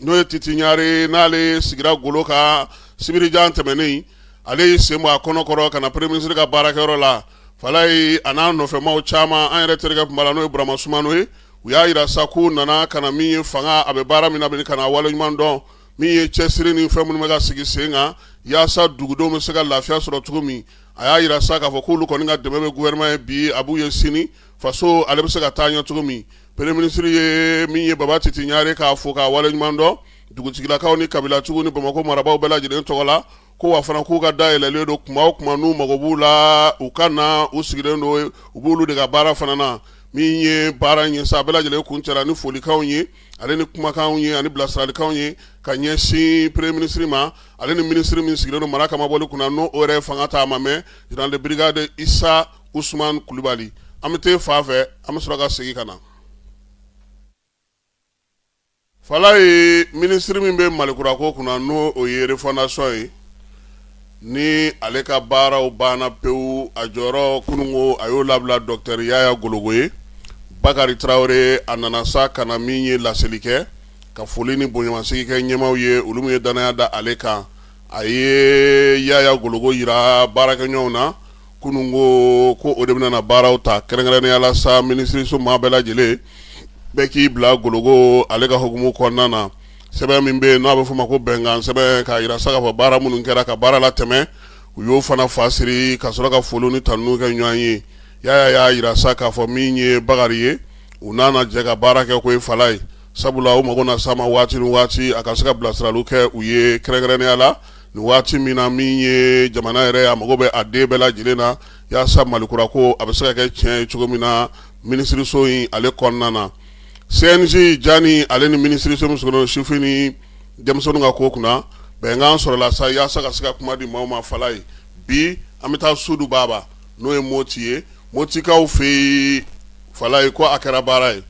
n'o ye Titi Ɲare, n'ale sigira golo kan sibirijan tɛmɛnen, ale y'i sen bɔ a kɔnɔ kɔrɔ ka na premier ministre ka baarakɛyɔrɔ la. Falaye a n'a nɔfɛmaw caman, an yɛrɛ terikɛ tun b'a la, n'o ye Burama Sumano ye. U y'a jira sa k'u nana ka na min ye fanga a bɛ baara min na bi, ka na waleɲuman dɔn, min ye cɛsiri ni fɛn minnu bɛ ka sigi sen kan, yaasa dugudenw bɛ se ka lafiya sɔrɔ cogo min. A y'a jira sa k'a fɔ k'olu kɔni ka dɛmɛ bɛ gouvernement ye bi, a b'u ye sini, faso ale bɛ se ka taa ɲɛ cogo min. Premier ministre ye min ye Baba Titi Ɲare k'a fo k'a waleɲuman dɔn dugutigilakaw ni kabilatigiw ni Bamakɔ marabaaw bɛɛ lajɛlen tɔgɔ la, ko wa fana k'u ka da yɛlɛlen don kuma o kuma n'u mago b'u la, u ka na, u sigilen don, u b'olu de ka baara fana na. Min ye baara in ye sa, a bɛɛ lajɛlen kuncɛra ni folikanw ye, ale ni kumakanw ye, ani bilasiralikanw ye ka ɲɛsin premier ministre ma, ale ni minisiri min sigilen don mara kamabɔli kunna, n'o yɛrɛ fanga ta a ma mɛn, général de brigade Isa Usman Kulubali. An bɛ taa fan fɛ, an bɛ sɔrɔ ka segin ka na. Falaye, minisiri min bɛ Malikurako kunna, n'o o ye refondation ye, ni ale ka baaraw banna pewu, a jɔyɔrɔ kununko a y'o labila docteur Yaya Gologo ye. Bakari Tarawele, a nana sa ka na min ye laseli kɛ, ka foli ni bonyamasegin kɛ ɲɛmaaw ye, olu min ye dannaya da ale kan. A ye Yaya Gologo jira baarakɛɲɔgɔnw na kununko ko o de bɛna baaraw ta kɛrɛnkɛrɛnnenya la sa. Minisiriso maa bɛɛ lajɛlen bɛɛ k'i bila Gologo ale ka hukumu kɔnɔna na. Sɛbɛn min bɛ yen n'a bɛ f'o ma ko bɛnkan sɛbɛn, k'a jira sa k'a fɔ baara minnu kɛra ka baara latɛmɛ, u y'o fana fasiri ka sɔrɔ ka foli ni tanuni kɛ ɲɔgɔn ye. Yaya y'a jira sa k'a fɔ min ye Bakari ye, u n'a na jɛ ka baara kɛ ko ye Falaye, sabula u mago na s'a ma waati ni waati, a ka se ka bilasiraliw kɛ u ye, kɛrɛnkɛrɛnnenya la nin waati min na min ye jamana yɛrɛ a mago bɛ a den bɛɛ lajɛlen na, yaasa Malikura ko a bɛ se ka kɛ tiɲɛ ye cogo min na minisiriso in ale kɔnɔna na. CNJ Jani, ale ni minisiriso min sigilen sifin ni denmisɛnninw ka ko kunna, bɛnkan sɔrɔla sa yaasa ka se ka kuma di maaw ma. Falaye, bi an bɛ taa Sudu Baba, n'o ye Moti ye, Motikaw fɛ yen. Falaye, ko a kɛra baara ye.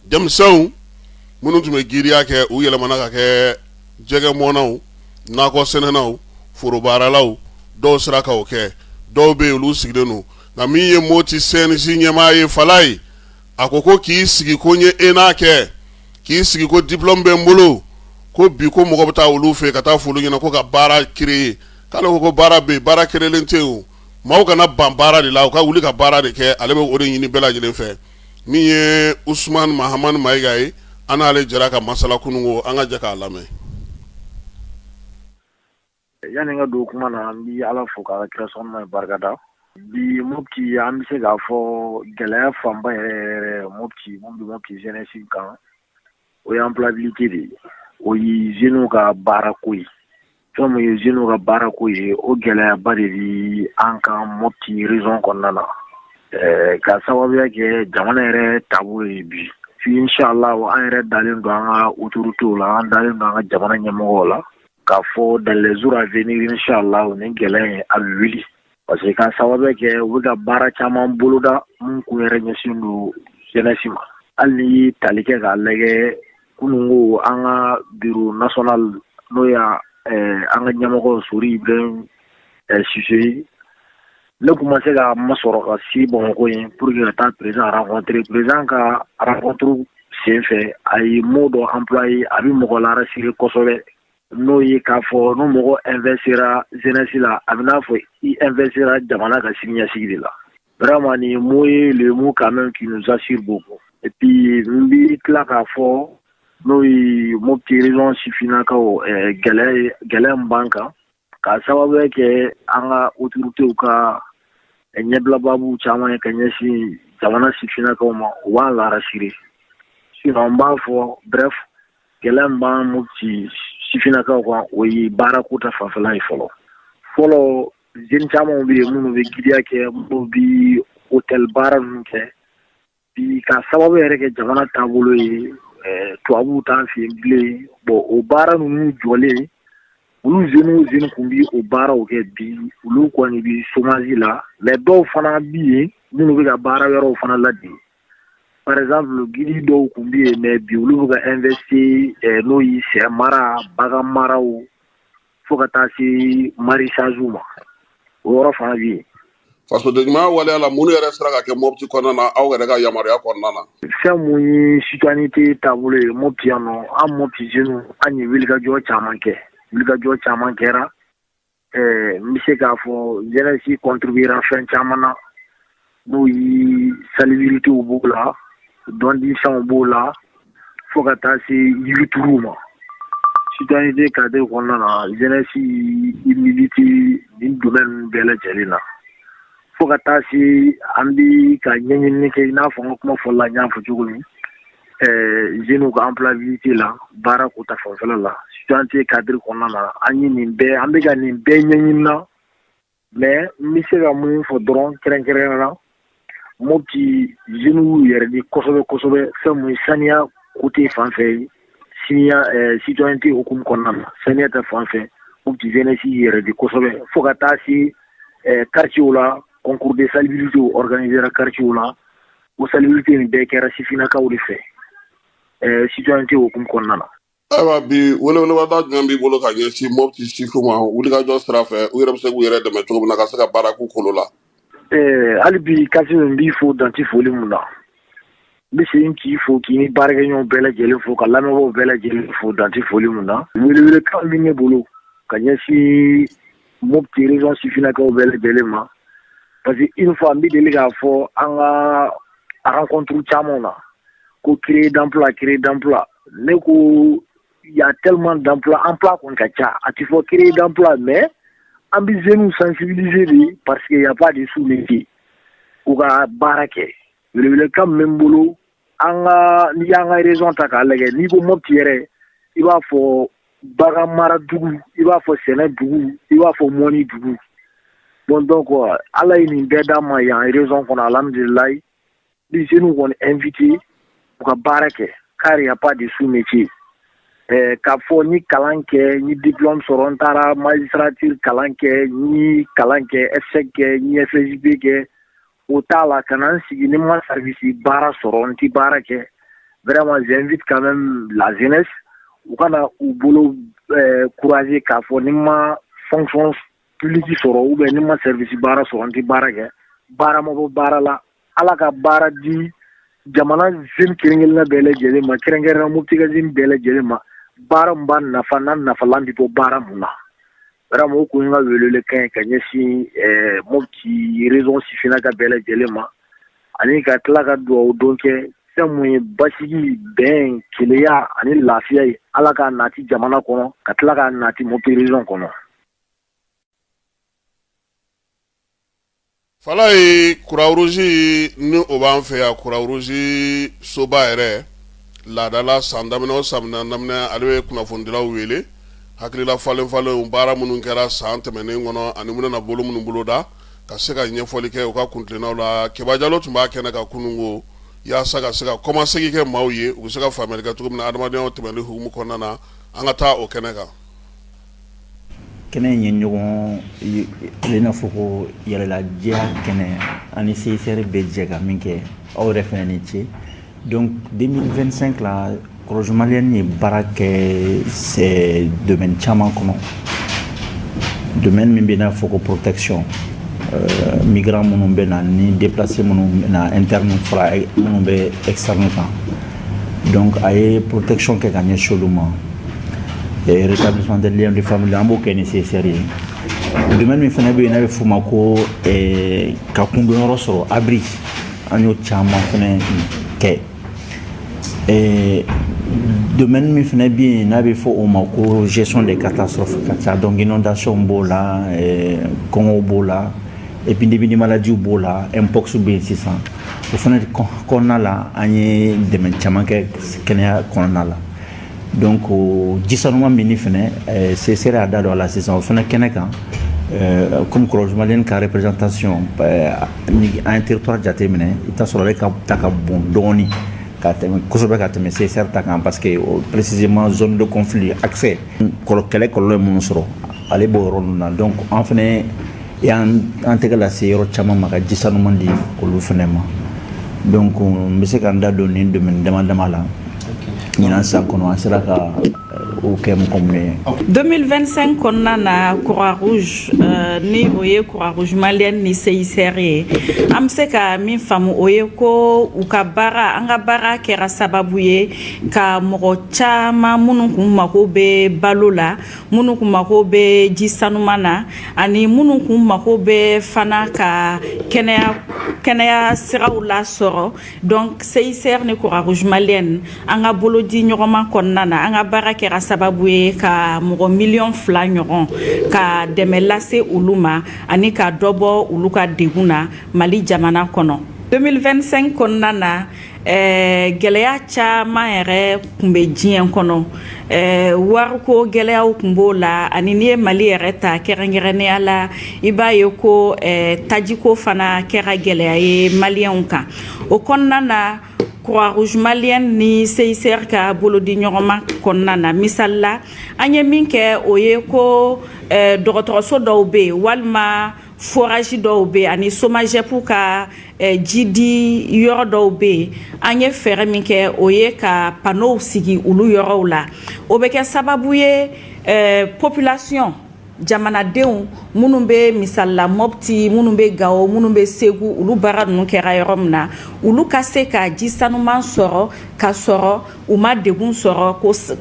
Denmisɛnw minnu tun bɛ giriya kɛ, u yɛlɛmana ka kɛ jɛgɛmɔnnaw, nakɔ sɛnɛnaw, forobaaralaw, dɔw sera ka o kɛ, dɔw bɛ yen olu sigilen don. Nka min ye Moti CNJ ɲɛmaa ye, Falaye, a ko ko k'i sigi ko n ye ENA kɛ, k'i sigi ko diplôme bɛ n bolo, ko bi ko mɔgɔ bɛ taa olu fɛ ka taa f'olu ɲɛna ko ka baara créer. K'ale ko ko baara bɛ yen, baara créelen tɛ yen o. Maaw kana ban baara de la, u ka wuli ka baara de kɛ. Ale bɛ o de ɲini bɛɛ lajɛlen fɛ. Min ye Usumani Mahamani Mayiga ye, an n'ale jɛra ka masala kununko, an ka jɛ k'a lamɛn. Yanni n ka don kuma na, n bɛ Ala fo k'a ka kira sanuman barikada. Bi Mopti, an bɛ se k'a fɔ gɛlɛya fanba yɛrɛ yɛrɛ Mopti, mun bɛ Mopti jeunesse kan, o ye employabilité de ye, o ye jeunes ka baarako ye. Fɛn min ye jeunes ka baarako ye, o gɛlɛyaba de bi an kan Mopti région kɔnɔna na, ka sababuya kɛ jamana yɛrɛ taabolo ye bi. Inshallah, an yɛrɛ dalen don an ka autorités la, an dalen don an ka jamana ɲɛmɔgɔw la k'a fɔ dans les jours à venir, inshallah, nin gɛlɛya in a bɛ wuli, parce que ka sababuya kɛ u bɛ ka baara caman boloda mun kun yɛrɛ ɲɛsin don jeunesse ma. Hali n'i ye tali kɛ k'a lajɛ, kununko an ka bureau national, n'o ye an ka ɲɛmɔgɔ Sori Ibrahim Sise ye, ne kun ma se ka masɔrɔ ka si Bamakɔ yen pour que ka taa président rencontrer. Président ka rencontre senfɛ, a ye mot dɔ employé, a bɛ mɔgɔ la rassurer kosɛbɛ, n'o ye k'a fɔ n'o mɔgɔ investira jeunesse la, a bɛ n'a fɔ i investira jamana ka siniɲɛsigi de la. Vraiment, nin mot ye le mot quand même qui nous assure beaucoup. Et puis n bɛ tila k'a fɔ, n'o ye Mopti région sifinnakaw, gɛlɛya ye, gɛlɛya min b'an kan k'a sababuya kɛ an ka autorités ka ɲɛbilababu caman ye ka ɲɛsin jamana sifinnakaw ma, u b'an la rassurer. Sinon n b'a fɔ, bref, gɛlɛya min b'an Mopti sifinnakaw kan, o ye baarako ta fanfɛla ye. Fɔlɔ fɔlɔ, jeune camanw bɛ yen minnu bɛ giriya kɛ, minnu bɛ hôtel baara ninnu kɛ. Bi, ka sababu yɛrɛ kɛ jamana taabolo ye, tubabuw t'an fɛ yen bilen, bon, o baara ninnu jɔlen, olu jeunes jeunes kun bi o baaraw kɛ, bi olu kɔni bi chômage la. Mais dɔw fana bi yen minnu bɛ ka baara wɛrɛw fana ladege. Par exemple, guide dɔw kun bɛ yen, mais bi olu bɛ ka investir, n'o ye sɛ mara, bagan maraw, fo ka taa se maraîchage ma, o yɔrɔ fana bɛ yen. Fasodenɲumanya waleya la, mun yɛrɛ sera ka kɛ Mopti kɔnɔna na, aw yɛrɛ ka yamaruya kɔnɔna na? Fɛn mun ye citoyenneté taabolo ye Mopti yan nɔ, an Mopti jeunes, an ye wulikajɔ caman kɛ, wulikajɔ caman kɛra. N bɛ se k'a fɔ jeunesse contribuera fɛn caman na, n'o ye salubritéw b'o la, don de sangw b'o la, fo ka taa se yirituruw ma. Citoyenneté cadre kɔnɔna na, jeunesse i milite nin domaine ninnu bɛɛ lajɛlen na, fo ka taa se an bi ka ɲɛɲinini kɛ. I n'a fɔ n ka kuma fɔlɔ la, n y'a fɔ cogo min, jeunes ka employabilité la, baara ko ta fanfɛla la, citoyenneté cadre kɔnɔna na, an ye nin bɛɛ, an bɛ ka nin bɛɛ ɲɛɲini na. Mais n bɛ se ka mun fɔ dɔrɔn, kɛrɛnkɛrɛnnenya la, Mopti jeunes y'u yɛrɛ di kosɛbɛ kosɛbɛ fɛn mun ye saniya côté fan fɛ ye. Siniya citoyenneté hukumu kɔnɔna na, saniya ta fan fɛ, Mopti jeunesse y'i yɛrɛ di kosɛbɛ, fo ka taa se quartier la. Concours de salubrité organisera quartier la. O salubrité nin bɛɛ kɛra sifinnakaw de fɛ citoyenneté hukumu kɔnɔna na. Ayiwa, bi welewelebada jumɛn b'i bolo ka ɲɛsin Mopti sifinw ma wulikajɔ sira fɛ, u yɛrɛ bɛ se k'u yɛrɛ dɛmɛ cogo min na ka se ka baara k'u kolo la? Hali bi, Kassim, n b'i fo danti foli mun na. N bɛ segin k'i fo, k'i ni baarakɛɲɔgɔn bɛɛ lajɛlen fo, ka lamɛnbaaw bɛɛ lajɛlen fo danti foli mun na. Welewelekan min ne bolo ka ɲɛsin Mopti région sifinnakaw bɛɛ lajɛlen ma, parce que une fois n bɛ deli k'a fɔ an ka rencontre caman na ko créer d'emploi, créer d'emploi. Ne ko il y a tellement d'emploi, emploi kɔni ka ca, a ti fɔ créer d'emploi, mais an bɛ jeunes sensibiliser de, parce que y a pas de sous-métier, u ka baara kɛ. Welewelekan min bɛ n bolo, an ka n'i y'an ka région ta k'a lajɛ, n'i ko Mopti yɛrɛ, i b'a fɔ bagan mara dugu, i b'a fɔ sɛnɛ dugu, i b'a fɔ mɔni dugu. Bon, donc Ala ye nin bɛɛ d'an ma yan région kɔnɔ, alhamdulilayi. Ni jeunes kɔni invité u ka baara kɛ, car y a pas de sous-métier. K'a fɔ ni kalan kɛ, ni diplôme sɔrɔ, n taara magistrature kalan kɛ, ni kalan kɛ ESSEC kɛ, ni FSB kɛ, o t'a la. Ka na n sigi, ni ma service baara sɔrɔ, n ti baara kɛ. Vraiment, j'invite quand même la jeunesse, u kana u bolo courager k'a fɔ ni ma fonction publique sɔrɔ ou bien ni ma service baara sɔrɔ, n ti baara kɛ. Baara ma bɔ baara la. Ala ka baara di jamana jeune kelen kelenna bɛɛ lajɛlen ma, kɛrɛnkɛrɛnnenya Mopti ka jeune bɛɛ lajɛlen ma, baara min b'a nafa n'a nafalan bɛ bɔ baara mun na. Vraiment, o kun ye n ka welewelekan ye ka ɲɛsin Mopti région sifinnaka bɛɛ lajɛlen ma, ani ka tila ka dugawu don kɛ fɛn mun ye basigi, bɛn, keleya ani lafiya ye, Ala k'a nati jamana kɔnɔ, ka tila k'a nati Mopti région kɔnɔ. Falaye, Croix-Rouge ni o b'an fɛ yan, Croix-Rouge soba yɛrɛ laadala, san daminɛ o san daminɛ, ale bɛ kunnafonidilaw wele, hakilila falen falenw, baara minnu kɛra san tɛmɛnen kɔnɔ ani minnu na bolo minnu boloda, ka se ka ɲɛfɔli kɛ u ka kuntilennaw la. Keba Jalo tun b'a kɛnɛ kan kununko yaasa ka se ka kɔmasegin kɛ maaw ye, u bɛ se ka faamuyali kɛ cogo min na adamadenya tɛmɛli hukumu kɔnɔna na. An ka taa o kɛnɛ kan. Kɛnɛ in ye ɲɔgɔn i n'a fɔ ko yɛrɛlajɛya kɛnɛ, ani CICR bɛ jɛ ka min kɛ. Aw yɛrɛ fana ni ce. Donc 2025 la, Croix-Rouge malienne ye baara kɛ c'est domaine caman kɔnɔ, domaine min bɛ n'a fɔ ko protection migrant minnu bɛ na ni déplacé minnu bɛ na, interne fara minnu bɛ externe kan. Donc a ye protection kɛ ka ɲɛsin olu ma, rétablissement des liens de famille, an b'o kɛ ni CICR ye. Domaine min fana bɛ yen n'a bɛ f'o ma ko ka kundonyɔrɔ sɔrɔ, abri, an y'o caman fana kɛ. Domaine min fana bɛ yen n'a bɛ fɔ o ma ko gestion des catastrophes ka ca, donc inondation b'o la, kɔngɔw b'o la, épidémie de maladies b'o la, mpox bɛ yen sisan. O fana kɔnɔna la, an ye dɛmɛ caman kɛ kɛnɛya kɔnɔna la. Donc ji sanuman minni fana, CICR y'a da don a la sisan, o fana kɛnɛ kan. Comme Croix-Rouge malienne ka représentation, ni an ye territoire jateminɛ, i bɛ taa sɔrɔ ale ka ta ka bon dɔɔnin ka tɛmɛ kosɛbɛ ka tɛmɛ CICR ta kan, parce que précisément zone de conflit, accès kɛlɛ kɔlɔlɔ ye minnu sɔrɔ, ale b'o yɔrɔ ninnu na. Donc an fana y'an an tɛgɛ lase yɔrɔ caman ma ka ji sanuman di olu fana ma. Donc n bɛ se ka n da don nin domaine dama dama la. Ɲinan san kɔnɔ, an sera ka o kɛ mɔgɔ min ye. 2025 kɔnɔna na, Croix Rouge ni o ye Croix Rouge malienne ni CICR ye, an bɛ se ka min faamu, o ye ko u ka baara, an ka baara kɛra sababu ye ka mɔgɔ caman minnu kun mako bɛ balo la, minnu kun mako bɛ ji sanuman na, ani minnu kun mako bɛ fana ka kɛnɛya siraw lasɔrɔ. Donc CICR ni Croix Rouge malienne, an ka bolodi ɲɔgɔnma kɔnɔna na, an ka baara kɛra sababu ye ka mɔgɔ 2 miliyɔn ɲɔgɔn ka dɛmɛ lase olu ma, ani ka dɔ bɔ olu ka degun na Mali jamana kɔnɔ. 2025 kɔnɔna na, gɛlɛya caman yɛrɛ tun bɛ diɲɛ kɔnɔ, wariko gɛlɛyaw tun b'o la, ani n'i ye Mali yɛrɛ ta kɛrɛnkɛrɛnnenya la, i b'a ye ko tajiko fana kɛra gɛlɛya ye maliyɛnw kan. O kɔnɔna na, Croix Rouge malienne ni CICR ka bolodi ɲɔgɔnma kɔnɔna na, misali la, an ye min kɛ, o ye ko dɔgɔtɔrɔso dɔw bɛ yen walima forage dɔw bɛ yen ani SOMAGEP ka jidi yɔrɔ dɔw bɛ yen, an ye fɛɛrɛ min kɛ, o ye ka panneau sigi olu yɔrɔw la. O bɛ kɛ sababu ye population, jamanadenw minnu bɛ, misali la, Mopti, minnu bɛ Gawo, minnu bɛ Segu, olu baara ninnu kɛra yɔrɔ min na, olu ka se ka ji sanuman sɔrɔ ka sɔrɔ u ma degun sɔrɔ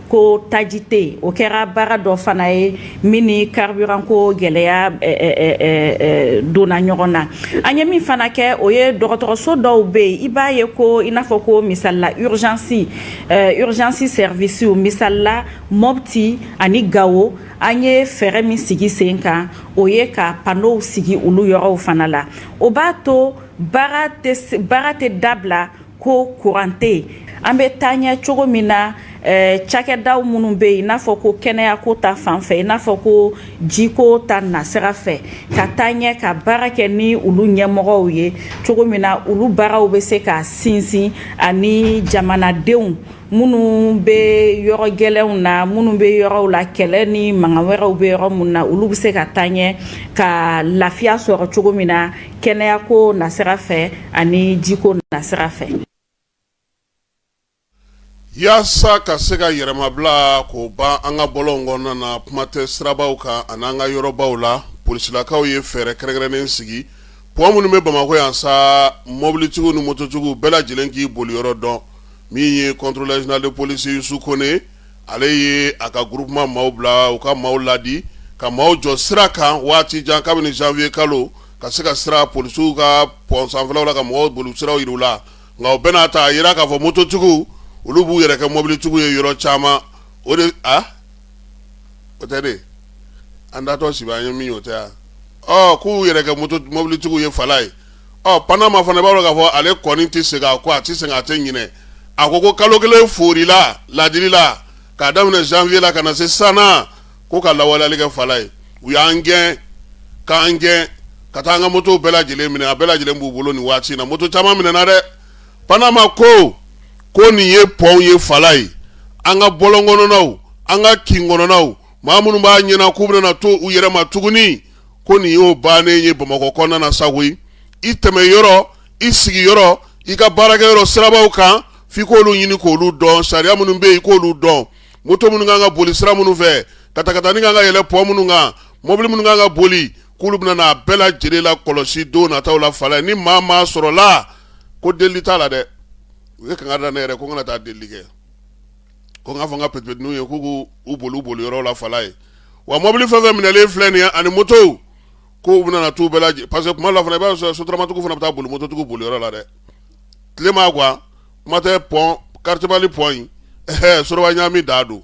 ko taji tɛ yen. O kɛra baara dɔ fana ye min ni carburant ko gɛlɛya donna ɲɔgɔn na. An ye min fana kɛ, o ye dɔgɔtɔrɔso dɔw bɛ yen, i b'a ye ko i n'a fɔ ko, misali la, urgence service, misali la, Mopti ani Gawo, an ye fɛɛrɛ min sigi sen kan, o ye ka panneau sigi olu yɔrɔw fana la. O b'a to baara tɛ dabila ko courant tɛ yen. An bɛ taa ɲɛ cogo min na, cakɛdaw minnu bɛ yen, i n'a fɔ ko kɛnɛyako ta fan fɛ, i n'a fɔ ko jiko ta nasira fɛ, ka taa ɲɛ ka baara kɛ ni olu ɲɛmɔgɔw ye cogo min na, olu baaraw bɛ se ka sinsin ani jamanadenw minnu bɛ yɔrɔ gɛlɛnw na, minnu bɛ yɔrɔw la, kɛlɛ ni mankan wɛrɛw bɛ yɔrɔ minnu na, olu bɛ se ka taa ɲɛ ka lafiya sɔrɔ cogo min na kɛnɛyako nasira fɛ ani jiko nasira fɛ. Yaasa ka se ka yɛrɛmabila k'o ban an ka bɔlɔnw kɔnɔna na, kuma tɛ sirabaw kan ani an ka yɔrɔbaw la, polisilakaw ye fɛɛrɛ kɛrɛnkɛrɛnnen sigi. Pont minnu bɛ Bamakɔ yan sa, mɔbilitigiw ni mototigiw bɛɛ lajɛlen k'i boli yɔrɔ dɔn. Min ye contrôleur général de police Yusu Kone, ale ye a ka groupement maaw bila u ka maaw ladi ka maaw jɔ sira kan waati jan kabini janvier kalo, ka se ka sira polisiw ka pont sanfɛlaw la ka mɔgɔw boli siraw yir'u la. Nka o bɛɛ n'a ta, a yira k'a fɔ mototigiw, olu b'u yɛrɛ kɛ mɔbilitigiw ye yɔrɔ caman. O de a o tɛ de an datɔ si an ye min ye, o tɛ yan. Ɔ k'u yɛrɛ kɛ moto mɔbilitigiw ye fala ye. Ɔ Panama fana, b'a dɔn k'a fɔ ale kɔni tɛ segin a kɔ, a tɛ segin, a tɛ ɲinɛ. A ko ko kalo kelen forila ladili la k'a daminɛ janvier la ka na se sisan na, ko ka lawaleyali kɛ fala ye. U y'an gɛn k'an gɛn ka taa an ka motow bɛɛ lajɛlen minɛ, a bɛɛ lajɛlen b'u bolo nin waati in na. Moto caman minɛna dɛ. Panama ko ko nin ye pɔnw ye fala ye, an ka bɔlɔn kɔnɔnaw, an ka kin kɔnɔnaw, maa minnu b'a ɲɛna k'u bɛna to u yɛrɛ ma tuguni, ko nin y'o bannen ye Bamakɔ kɔnɔna na sa koyi. I tɛmɛ yɔrɔ, i sigi yɔrɔ, i ka baarakɛ yɔrɔ sirabaw kan, f'i k'olu ɲini k'olu dɔn, sariya minnu bɛ yen, i k'olu dɔn, moto minnu kan ka boli sira minnu fɛ, katakatani kan ka yɛlɛ pɔn minnu kan, mɔbili minnu kan ka boli, k'olu bɛna n'a bɛɛ lajɛlen la kɔlɔsi don nataw la fala ye. Ni maa maa sɔrɔla ko delili t'a la dɛ, u ye kangari da ne yɛrɛ ko n kana taa delili kɛ, ko n k'a fɔ n ka petipetiniw ye k'u k'u boli u boli yɔrɔ la fala ye. Wa mɔbili fɛn fɛn minɛlen filɛ nin ye ani motow, k'u bɛna na t'u bɛɛ lajɛ, parce que kuma dɔ la fana, i b'a sɔrɔ sotaramatigiw fana bɛ taa boli mototigiw boli yɔrɔ la dɛ. Tile ma gan, kuma tɛ pɔn quartier Mali pɔn in, ɛhɛ, soroba ɲaami da don.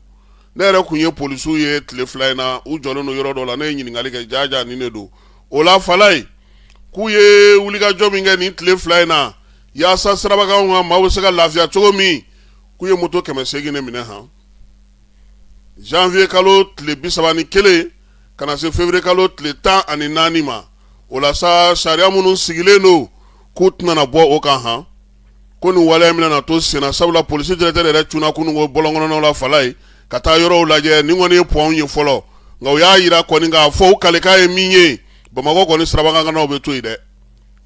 Ne yɛrɛ kun ye polisiw ye tile 2 in na, u jɔlen don yɔrɔ dɔ la, ne ye ɲininkali kɛ, jaja nin de don o la fala ye. K'u ye wulikajɔ min kɛ nin tile 2 in na yaasa sirabakanw kan maaw bɛ se ka lafiya cogo min, k'u ye moto 800 de minɛ han janvier kalo tile 31 ka na se février kalo tile 14 ma. O la sa, sariya minnu sigilen don, k'u tɛna bɔ o kan han, ko nin waleya min na to senna, sabula polisi directeur yɛrɛ cunna kunun ko bɔlɔn kɔnɔnaw la fala ye ka taa yɔrɔw lajɛ. Nin kɔni ye pɔnw ye fɔlɔ, nka u y'a yira kɔni k'a fɔ u kalekan ye min ye, Bamakɔ kɔni sirabakannaw bɛ to yen dɛ.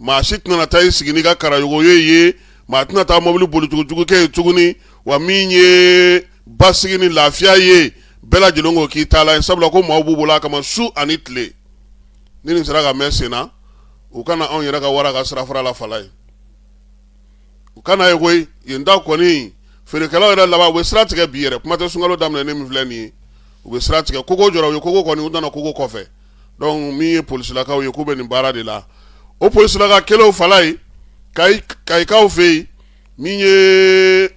Maa si tɛna taa i sigi n'i ka karayogo ye, maa tɛna taa mɔbili bolicogo jugu kɛ yen tuguni. Wa min ye basigi ni lafiya ye, bɛɛ lajɛlen ko k'i ta la ye, sabula ko maaw b'u bolo a kama su ani tile. Ni nin sera ka mɛn sen na, u kana anw yɛrɛ ka wara ka sirafara la fala ye, u kana ye koyi. Yen ta kɔni, feerekɛlaw yɛrɛ laban u bɛ sira tigɛ bi yɛrɛ, kuma tɛ sunkalo daminɛ ne min filɛ nin ye, u bɛ sira tigɛ. Kogo jɔra u ye, kogo kɔni u nana kogo kɔfɛ. Donc min ye polisilakaw ye, k'u bɛ nin baara de la. O polisilaka kelenw fala ye Kayikaw fɛ yen, min ye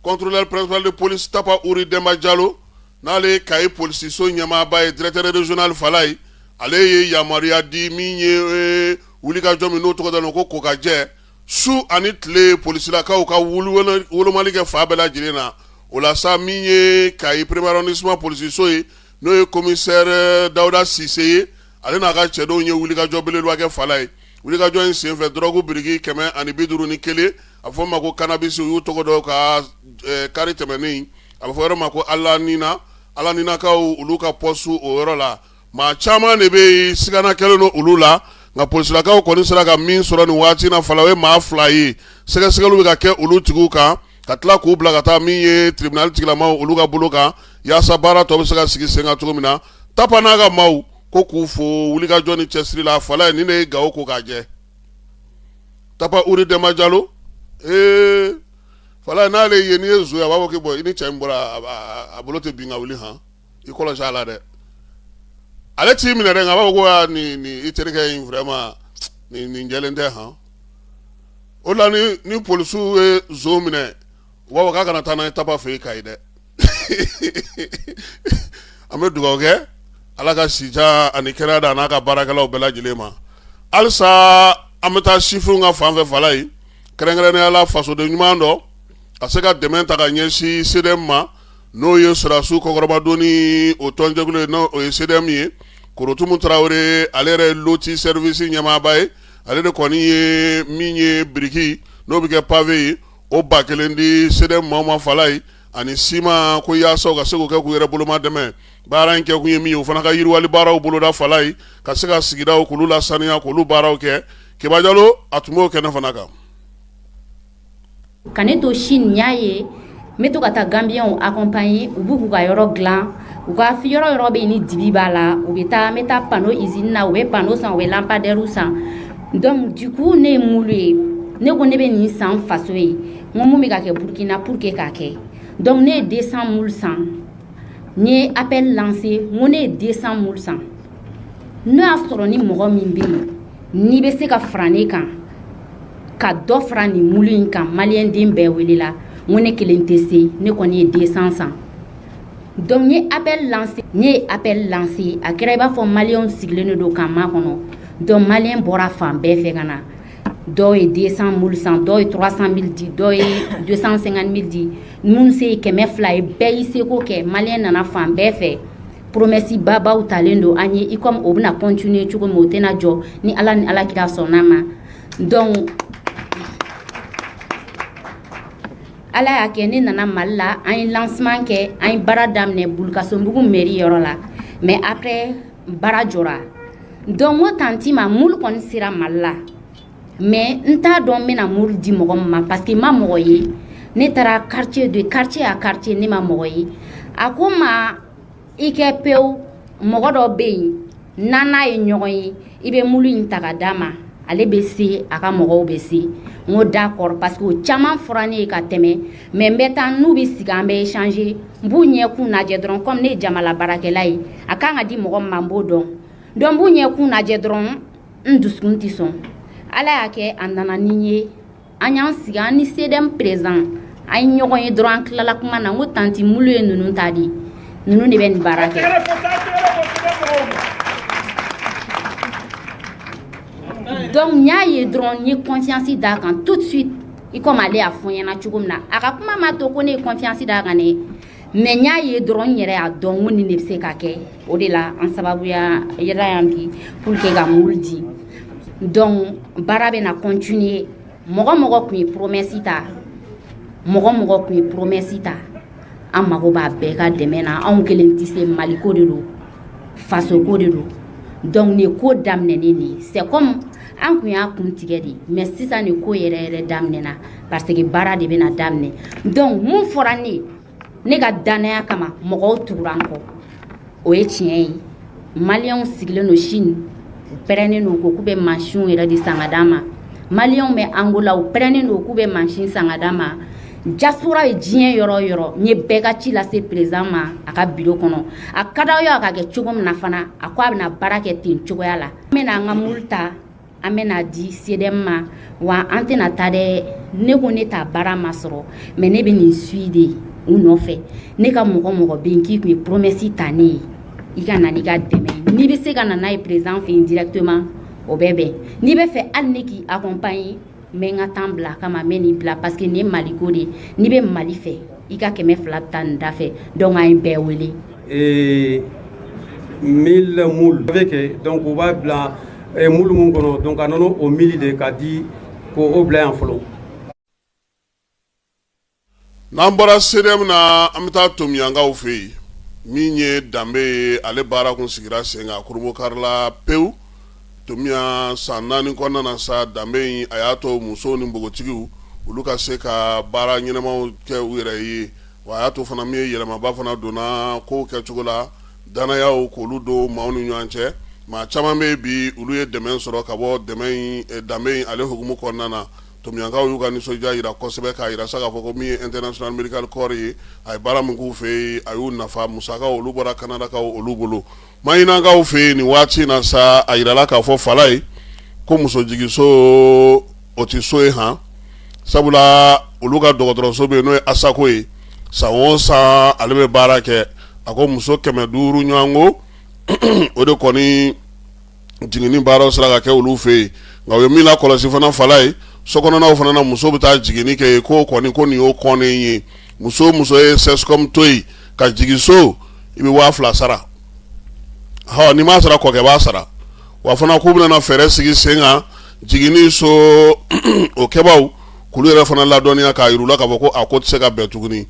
contrôleur principal de police Tapa Uri Denba Jalo, n'ale ye Kayi polisiso ɲɛmaaba ye, directeur régional fala ye, ale ye yamaruya di min ye wulikajɔ min n'o tɔgɔ dalen ko kokajɛ, su ani tile polisilakaw ka wolomali kɛ fan bɛɛ lajɛlen na. O la sa, min ye Kayi premier arrondissement polisiso ye, n'o ye commissaire Dawuda Sise ye, ale n'a ka cɛdenw ye wulikajɔ belebeleba kɛ fala ye. Wulikajɔ in senfɛ, dɔrɔgu biriki 151, a bɛ fɔ ma ko cannabis, u y'u tɔgɔ dɔn ka kari tɛmɛnen, a bɛ fɔ yɔrɔ ma ko Alanina, Alaninakaw olu ka poste o yɔrɔ la, maa caman de bɛ yen, sigana kɛlen don olu la. Nka polisilakaw kɔni sera ka min sɔrɔ nin waati na fala, o ye maa 2 ye. Sɛgɛsɛgɛliw bɛ ka kɛ olu tigiw kan, ka tila k'u bila ka taa min ye tribunal tigilamaw olu ka bolo kan, yaasa baara tɔ bɛ se ka sigi sen kan cogo min na. Tapa n'a ka maaw ko k'u fo wulikajɔ ni cɛsiri la. Fala ye nin de ye Gawo ko k'a jɛ. Tapa Uri Demba Jalo, ee Fala, n'ale ye n'i ye zo ye, a b'a fɔ k'i bɔ i ni cɛ in bɔra, a bolo tɛ bin ka wuli han. I kɔlɔsi a la dɛ, ale t'i minɛ dɛ, nka a b'a fɔ ko aa nin nin i terikɛ in vraiment nin jɛlen tɛ han. O la ni polisiw ye zo minɛ, u b'a fɔ k'a kana taa n'a ye Tapa fɛ yen Kayi dɛ. An bɛ dugawu kɛ, Ala ka sijan ani kɛnɛya da a n'a ka baarakɛlaw bɛɛ lajɛlen ma. Halisa an bɛ taa sifinw ka fan fɛ Fala ye, kɛrɛnkɛrɛnnenya la fasoden ɲuman dɔ ka se ka dɛmɛ ta ka ɲɛsin CDM ma, n'o ye sɔrɔdasiw kɔkɔrɔmadonni o tɔnjɛkulu ye, n'o ye CDM ye. Korotumu Tarawele, ale yɛrɛ ye Loti service ɲɛmaaba ye. Ale de kɔni ye min ye biriki n'o bɛ kɛ pavé ye, o 1000 di CDM maaw ma Fala ye, ani siman, ko yaasa u ka se k'o kɛ k'u yɛrɛ boloma dɛmɛ. Baara in kɛkun ye min ye, o fana ka yiriwali baaraw boloda Fala ye, ka se ka sigidaw k'olu lasaniya, k'olu baaraw kɛ. Keba Jalo, a tun b'o kɛnɛ fana kan. Ka ne to Chine, n y'a ye n bɛ to ka taa Gambiyɛnw accompagner. U b'u k'u ka yɔrɔ dilan, u ka yɔrɔ yɔrɔ bɛ yen ni dibi b'a la, u bɛ taa, n bɛ taa panneau usine na, u bɛ panneau san, u bɛ lampadaire san. Donc du coup, ne ye moule ye, ne ko ne bɛ nin san faso ye. N ko mun bɛ ka kɛ Burkina pour que k'a kɛ. Donc ne ye 200 moule san. N ye appel lancé, n ko ne ye 200 moule san. N'o y'a sɔrɔ ni mɔgɔ min bɛ yen n'i bɛ se ka fara ne kan ka dɔ fara nin moule in kan, maliyɛn den bɛɛ welela. N ko ne kelen tɛ se, ne kɔni ye 200 san. Donc n ye appel lancé, n ye appel lancé, a kɛra i b'a fɔ maliyɛnw sigilen de don k'an makɔnɔ. Donc maliyɛn bɔra fan bɛɛ fɛ ka na. Dɔw ye 200 moule san, dɔw ye 300 000 di, dɔw ye 250 000 di, minnu se ye 200 ye, bɛɛ y'i seko kɛ. Maliyɛn nana fan bɛɛ fɛ. Promesse babaw talen don an ye, i comme o bɛna continuer cogo min, o tɛna jɔ ni Ala ni Ala kira sɔnna ma. Donc Ala y'a kɛ ne nana Mali la, an ye lancement kɛ, an ye baara daminɛ Bulukasonbugu mairie yɔrɔ la, mais après baara jɔra. Donc n ko tantie ma, moule kɔni sera Mali la, mais n t'a dɔn n bɛna moule di mɔgɔ min ma, parce que n ma mɔgɔ ye. Ne taara quartier de quartier à quartier, ne ma mɔgɔ ye. A ko n ma i kɛ pewu, mɔgɔ dɔ bɛ yen n'an n'a ye ɲɔgɔn ye, i bɛ moule in ta ka d'a ma, ale bɛ se, a ka mɔgɔw bɛ se. N ko d'accord, parce que o caman fɔra ne ye ka tɛmɛ, mais n bɛ taa n'u bɛ sigi, an bɛ échanger, n b'u ɲɛkun lajɛ dɔrɔn. Comme ne ye jamana baarakɛla ye, a kan ka di mɔgɔ min ma, n b'o dɔn. Donc n b'u ɲɛkun lajɛ dɔrɔn, n dusukun tɛ sɔn. Ala y'a kɛ a nana ni n ye, an y'an sigi, an ni CDM président, an ye ɲɔgɔn ye dɔrɔn, an tilala kuma na. N ko tantie, moule ye ninnu ta di, ninnu de bɛ nin baara kɛ. Donc n y'a ye dɔrɔn, n ye confiance d'a kan tout de suite, i komi ale y'a fɔ n ɲɛna cogo min na. A ka kuma ma to ko ne ye confiance d'a kan dɛ, mais n y'a ye dɔrɔn, n yɛrɛ y'a dɔn ko nin de bɛ se ka kɛ. O de la an sababuya yɛrɛ yan bi pour que ka moule di. Donc baara bɛ na continuer. Mɔgɔ mɔgɔ tun ye promesse ta, mɔgɔ mɔgɔ tun ye promesse ta, an mago b'a bɛɛ ka dɛmɛ na. Anw kelen tɛ se, Maliko de don, fasoko de don. Donc nin ko daminɛnen nin, c'est comme an kun y'a kun tigɛ de, mais sisan nin ko yɛrɛ yɛrɛ daminɛna, parce que baara de bɛna daminɛ. Donc mun fɔra ne ye, ne ka danaya kama mɔgɔw tugura n kɔ, o ye tiɲɛ ye. Maliyɛnw sigilen don Chine, u pɛrɛnnen don ko k'u bɛ mansinw yɛrɛ de san ka d'an ma. Maliyɛnw bɛ Angola, u pɛrɛnnen don k'u bɛ mansin san ka d'an ma. Diaspora ye diɲɛ yɔrɔ o yɔrɔ, n ye bɛɛ ka ci lase président ma a ka bureau kɔnɔ. A ka d'aw ye a ka kɛ cogo min na fana, a ko a bɛna baara kɛ ten cogoya la. An bɛna an ka moule ta, an bɛna di CDM ma, wa an tɛna taa dɛ. Ne ko ne ta baara ma sɔrɔ, mais ne bɛ nin suit de u nɔfɛ. Ne ka mɔgɔ mɔgɔ bɛ yen k'i tun ye promesse ta ne ye, i ka na n'i ka dɛmɛ ye. N'i bɛ se ka na n'a ye président fɛ yen directement, o bɛ bɛn. N'i bɛ fɛ hali ne k'i accompagner, n bɛ n ka temps bila a kama, n bɛ nin bila, parce que nin ye Maliko de ye. N'i bɛ Mali fɛ, i ka 200 bɛ taa nin da fɛ. Donc an ye bɛɛ wele. Et 1000 moules bɛ kɛ, donc u b'a bila moule mun kɔnɔ. Donc a nana o 1000 de ka di ko o bila yan fɔlɔ. N'an bɔra CDM na, an bɛ taa Tomiyankaw fɛ yen. Min ye danbe ye, ale baara kun sigira sen kan, kurunbonkarila pewu. Tomiya san 4 kɔnɔna na sa, danbe in a y'a to musow ni npogotigiw olu ka se ka baara ɲɛnamaw kɛ u yɛrɛ ye. Wa a y'a to fana min ye yɛlɛmaba fana donna kow kɛcogo la, dannayaw k'olu don maaw ni ɲɔgɔn cɛ. Maa caman bɛ bi, olu ye dɛmɛ sɔrɔ ka bɔ dɛmɛ danbe in ale hukumu kɔnɔna na. Tomiyakaw y'u ka nisɔndiya jira kosɛbɛ, k'a jira sa k'a fɔ ko min ye International Medical Corps ye, a ye baara min k'u fɛ yen, a y'u nafa. Musakaw olu bɔra Kanadakaw olu bolo. Mahinakaw fɛ yen nin waati in na sa, a jirala k'a fɔ Falaye ko musojiginso o tɛ so ye han, sabula olu ka dɔgɔtɔrɔso bɛ yen, n'o ye Asako ye, san o san ale bɛ baara kɛ. A ko muso 500 ɲɔgɔnko o de kɔni jiginni baaraw sera ka kɛ olu fɛ yen. Nka u ye min lakɔlɔsi fana Falaye, so kɔnɔnaw fana na, muso bɛ taa jiginni kɛ yen, k'o kɔni ko nin y'o kɔnnen ye. Muso o muso ye CSCOM to yen ka jigin so, i bɛ 2000 sara. Hɔ, n'i m'a sara, kɔkɛ b'a sara. Wa fana k'u bɛna fɛɛrɛ sigi sen kan jiginni so o kɛbaw k'olu yɛrɛ fana ladɔnniya, k'a yir'u la k'a fɔ ko a ko tɛ se ka bɛn tuguni.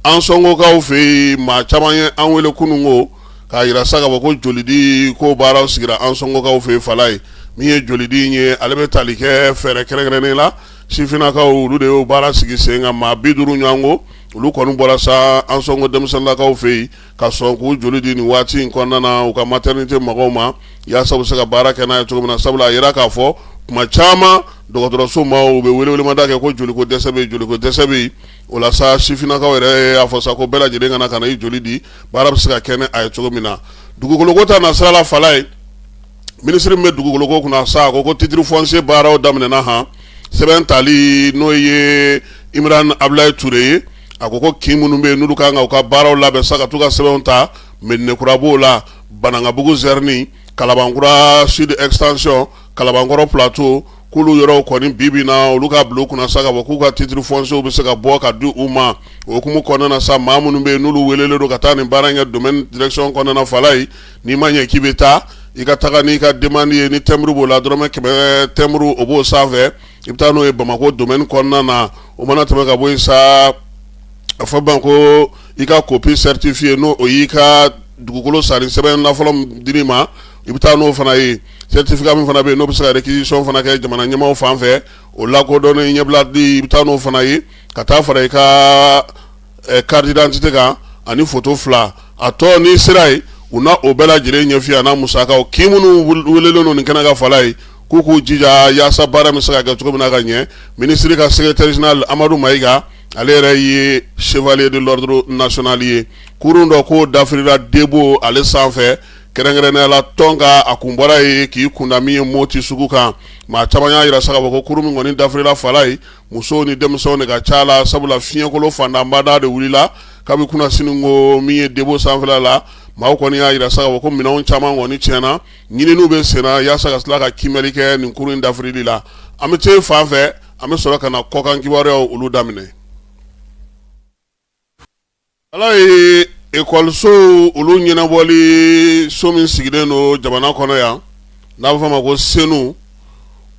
Ansɔngokaw fɛ yen, maa caman ye an wele kunun ko k'a yira sa k'a fɔ ko jolidi ko baaraw sigira Ansɔngokaw fɛ yen. Falaye, min ye jolidi in ye, ale bɛ tali kɛ fɛɛrɛ kɛrɛnkɛrɛnnen la. Sifinnakaw olu de y'o baara sigi sen kan. Maa 50 ɲɔgɔnko olu kɔni bɔra sa Ansɔngo denmisɛnninlakaw fɛ yen ka sɔn k'u joli di nin waati in kɔnɔna na u ka maternité mɔgɔw ma, yaasa u bɛ se ka baara kɛ n'a ye cogo min na. Sabula a yira k'a fɔ kuma caman dɔgɔtɔrɔso maaw u bɛ welewelemada kɛ ko joliko dɛsɛ bɛ yen, joliko dɛsɛ bɛ yen. O la sa, sifinnakaw yɛrɛ y'a fɔ sa ko bɛɛ lajɛlen ka na ka na i joli di, baara bɛ se ka kɛ ni a ye cogo min na. Dugukoloko ta nasira la, Falaye, minisiri min bɛ dugukoloko kunna sa, a ko ko titre foncier baaraw daminɛna han. Sɛbɛn tali, n'o ye Imran Abulayi Ture ye, a ko ko kin minnu bɛ yen, n'olu kan ka u ka baaraw labɛn sa ka t'u ka sɛbɛnw ta, Medinekura b'o la, Banankabugu zɛrini, Kalabankura Sud extension, Kalabankɔrɔ plateau, k'olu yɔrɔw kɔni bi bi na, olu ka bila u kunna sa k'a fɔ k'u ka titre foncier bɛ se ka bɔ ka di u ma. O hukumu kɔnɔna na sa, maa minnu bɛ yen, n'olu welelen don ka taa nin baara in kɛ domaine direction kɔnɔna na, Falaye, n'i ma ɲɛ k'i bɛ taa, i ka taga n'i ka demande ye. Ni timbre b'o la, dɔrɔmɛ 100 timbre o b'o sanfɛ, i bɛ taa n'o ye Bamakɔ domaine kɔnɔna na. O mana tɛmɛ ka bɔ yen sa, a fɔ ban ko i ka copie certifiée, n'o o y'i ka dugukolo sanni sɛbɛn la fɔlɔ min dir'i ma, i bɛ taa n'o fana ye. Certificat min fana bɛ yen, n'o bɛ se ka réquisition fana kɛ jamana ɲɛmaaw fan fɛ, o lakodɔnnen ɲɛbila di, i bɛ taa n'o fana ye, ka taa fara i ka carte d'identité kan ani photo 2. A tɔ, n'i sera yen, u na o bɛɛ lajɛlen ɲɛf'i ye, a n'a musakaw. Kin minnu welelen don nin kɛnɛ kan, Falaye, k'u k'u jija yaasa baara bɛ se ka kɛ cogo min na ka ɲɛ. Minisiri ka secrétaire général Amadu Mayiga, ale yɛrɛ ye chevalier de l'ordre national ye. Kurun dɔ k'o dafirila Debo ale sanfɛ, kɛrɛnkɛrɛnnenya la tɔn ka a kun bɔra yen k'i kunda min ye Moti sugu kan. Maa caman y'a jira sa k'a fɔ ko kurun min kɔni dafirila, Falaye, musow ni denmisɛnw de ka ca la, sabula fiɲɛkolo fantanbada de wulila kabi kunasini ko min ye Debo sanfɛla la. Maaw kɔni y'a jira sa k'a fɔ ko minɛnw caman kɔni tiɲɛna. Ɲininiw bɛ senna yaasa ka tila ka kiimɛli kɛ nin kurun in dafirili la. An bɛ te fan fɛ, an bɛ sɔrɔ ka na kɔkan kibaruyaw olu daminɛ. Ala ye ekɔlisow olu ɲɛnabɔli so min sigilen don jamana kɔnɔ yan, n'a bɛ fɔ a ma ko CENOU,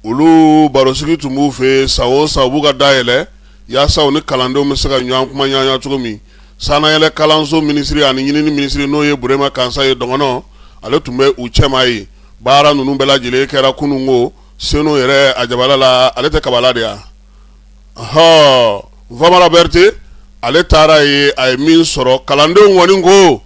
olu barosigi tun b'u fɛ san o san. U b'u ka da yɛlɛ yaasa u ni kalandenw bɛ se ka ɲɔgɔn kuma ɲɔgɔnya cogo min. Sannayɛlɛ kalanso minisiri ani ɲinini minisiri, n'o ye Burema Kansa ye, dɔgɔnɔ, ale tun bɛ u cɛma ye. Baara ninnu bɛɛ lajɛlen kɛra kunun ko CENOU yɛrɛ a jabala la. Ale tɛ kabala de yan hɔ. Famara Berete, ale taara ye, a ye min sɔrɔ, kalandenw kɔni ko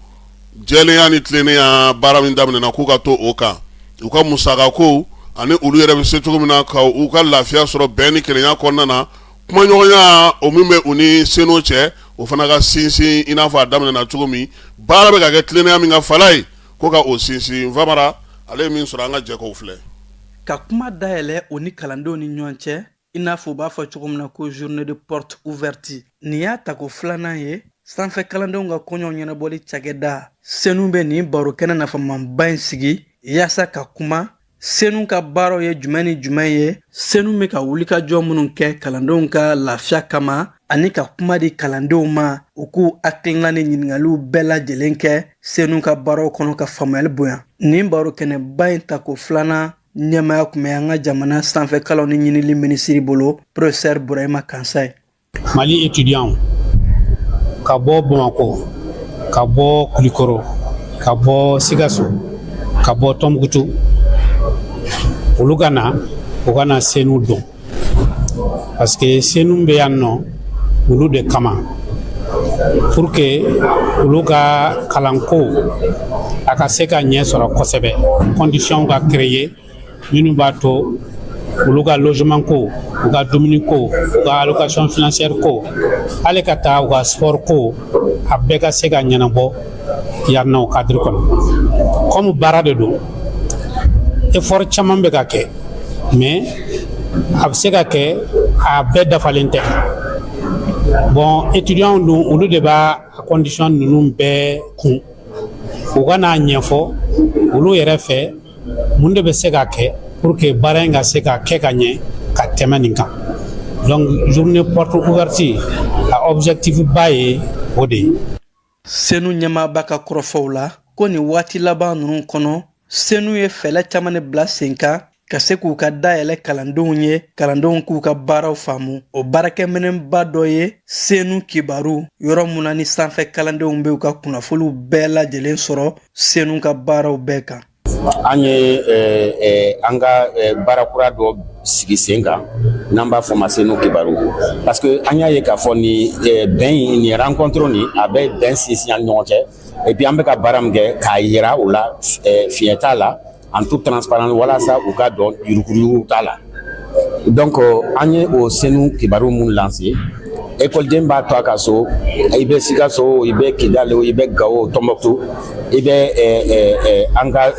jɛlenya ni tilennenya, baara min daminɛna, k'u ka to o kan, u ka musakako ani olu yɛrɛ bɛ se cogo min na ka u ka lafiya sɔrɔ bɛn ni kelenya kɔnɔna na, kumaɲɔgɔnya o min bɛ u ni CENOU cɛ, o fana ka sinsin i n'a fɔ a daminɛna cogo min. Baara bɛ ka kɛ tilennenya min kan, Falaye, ko ka o sinsin. Famara, ale ye min sɔrɔ, an ka jɛ k'o filɛ. Ka kuma dayɛlɛ o ni kalandenw ni ɲɔgɔn cɛ, i n'a fɔ u b'a fɔ cogo min na ko journée de porte ouverte, nin y'a tako filanan ye. Sanfɛ kalandenw ka koɲɛw ɲɛnabɔli cakɛda CENOU bɛ nin baro kɛnɛ nafamanba in sigi yaasa ka kuma CENOU ka baaraw ye jumɛn ni jumɛn ye, CENOU bɛ ka wulikajɔ minnu kɛ kalandenw ka lafiya kama, ani ka kuma di kalandenw ma, u k'u hakilina ni ɲininkaliw bɛɛ lajɛlen kɛ CENOU ka baaraw kɔnɔ, ka faamuyali bonya. Nin baro kɛnɛba in tako filanan ɲɛmaaya tun bɛ an ka jamana sanfɛ kalanw ni ɲinili minisiri bolo, professeur Burahima Kansa ye. Mali étudiant ka bɔ Bamakɔ, ka bɔ Kulikɔrɔ, ka bɔ Sikaso, ka bɔ Tɔnbukutu, Olu ka na, u ka na SENU dɔn, parce que SENU bɛ yan nɔ olu de kama, pour que olu ka kalanko a ka se ka ɲɛ sɔrɔ kosɛbɛ, condition ka créer minnu b'a to olu ka logement ko, u ka dumuni ko, u ka allocation financière ko, hali ka taa u ka sport ko, a bɛɛ ka se ka ɲɛnabɔ yan nɔ cadre kɔnɔ. Comme baara de don, effort caman bɛ ka kɛ, mais a bɛ se ka kɛ a bɛɛ dafalen tɛ. Bon, étudiants dun, olu de b'a condition ninnu bɛɛ kun. U ka n'a ɲɛfɔ olu yɛrɛ fɛ mun de bɛ se ka kɛ pour que baara in ka se ka kɛ ka ɲɛ ka tɛmɛ nin kan. Donc journée porte ouverte, a objectif ba ye o de ye. SENU ɲɛmaaba ka kɔrɔfɔw la ko nin waati laban ninnu kɔnɔ, SENU ye fɛɛrɛ caman de bila sen kan ka se k'u ka dayɛlɛ kalandenw ye, kalandenw k'u ka baaraw faamu. O baarakɛminɛnba dɔ ye SENU Kibaru, yɔrɔ mun na ni sanfɛ kalandenw bɛ u ka kunnafoniw bɛɛ lajɛlen sɔrɔ SENU ka baaraw bɛɛ kan. An ye an ka baara kura dɔ sigi sen kan n'an b'a fɔ ma SENU Kibaru, parce que an y'a ye k'a fɔ ni bɛn nin rencontre nin, a bɛ bɛn sinsin an ni ɲɔgɔn cɛ. Et puis an bɛ ka baara min kɛ k'a yira u la, fiɲɛ t'a la, en toute transparence, walasa u ka dɔn, yuruguyurugu t'a la. Donc an ye o SENU Kibaru mun lancé, ekɔliden b'a to a ka so, i bɛ Sikaso, i bɛ Kidali, i bɛ Gawo, Tɔnbɔkutu, i bɛ an ka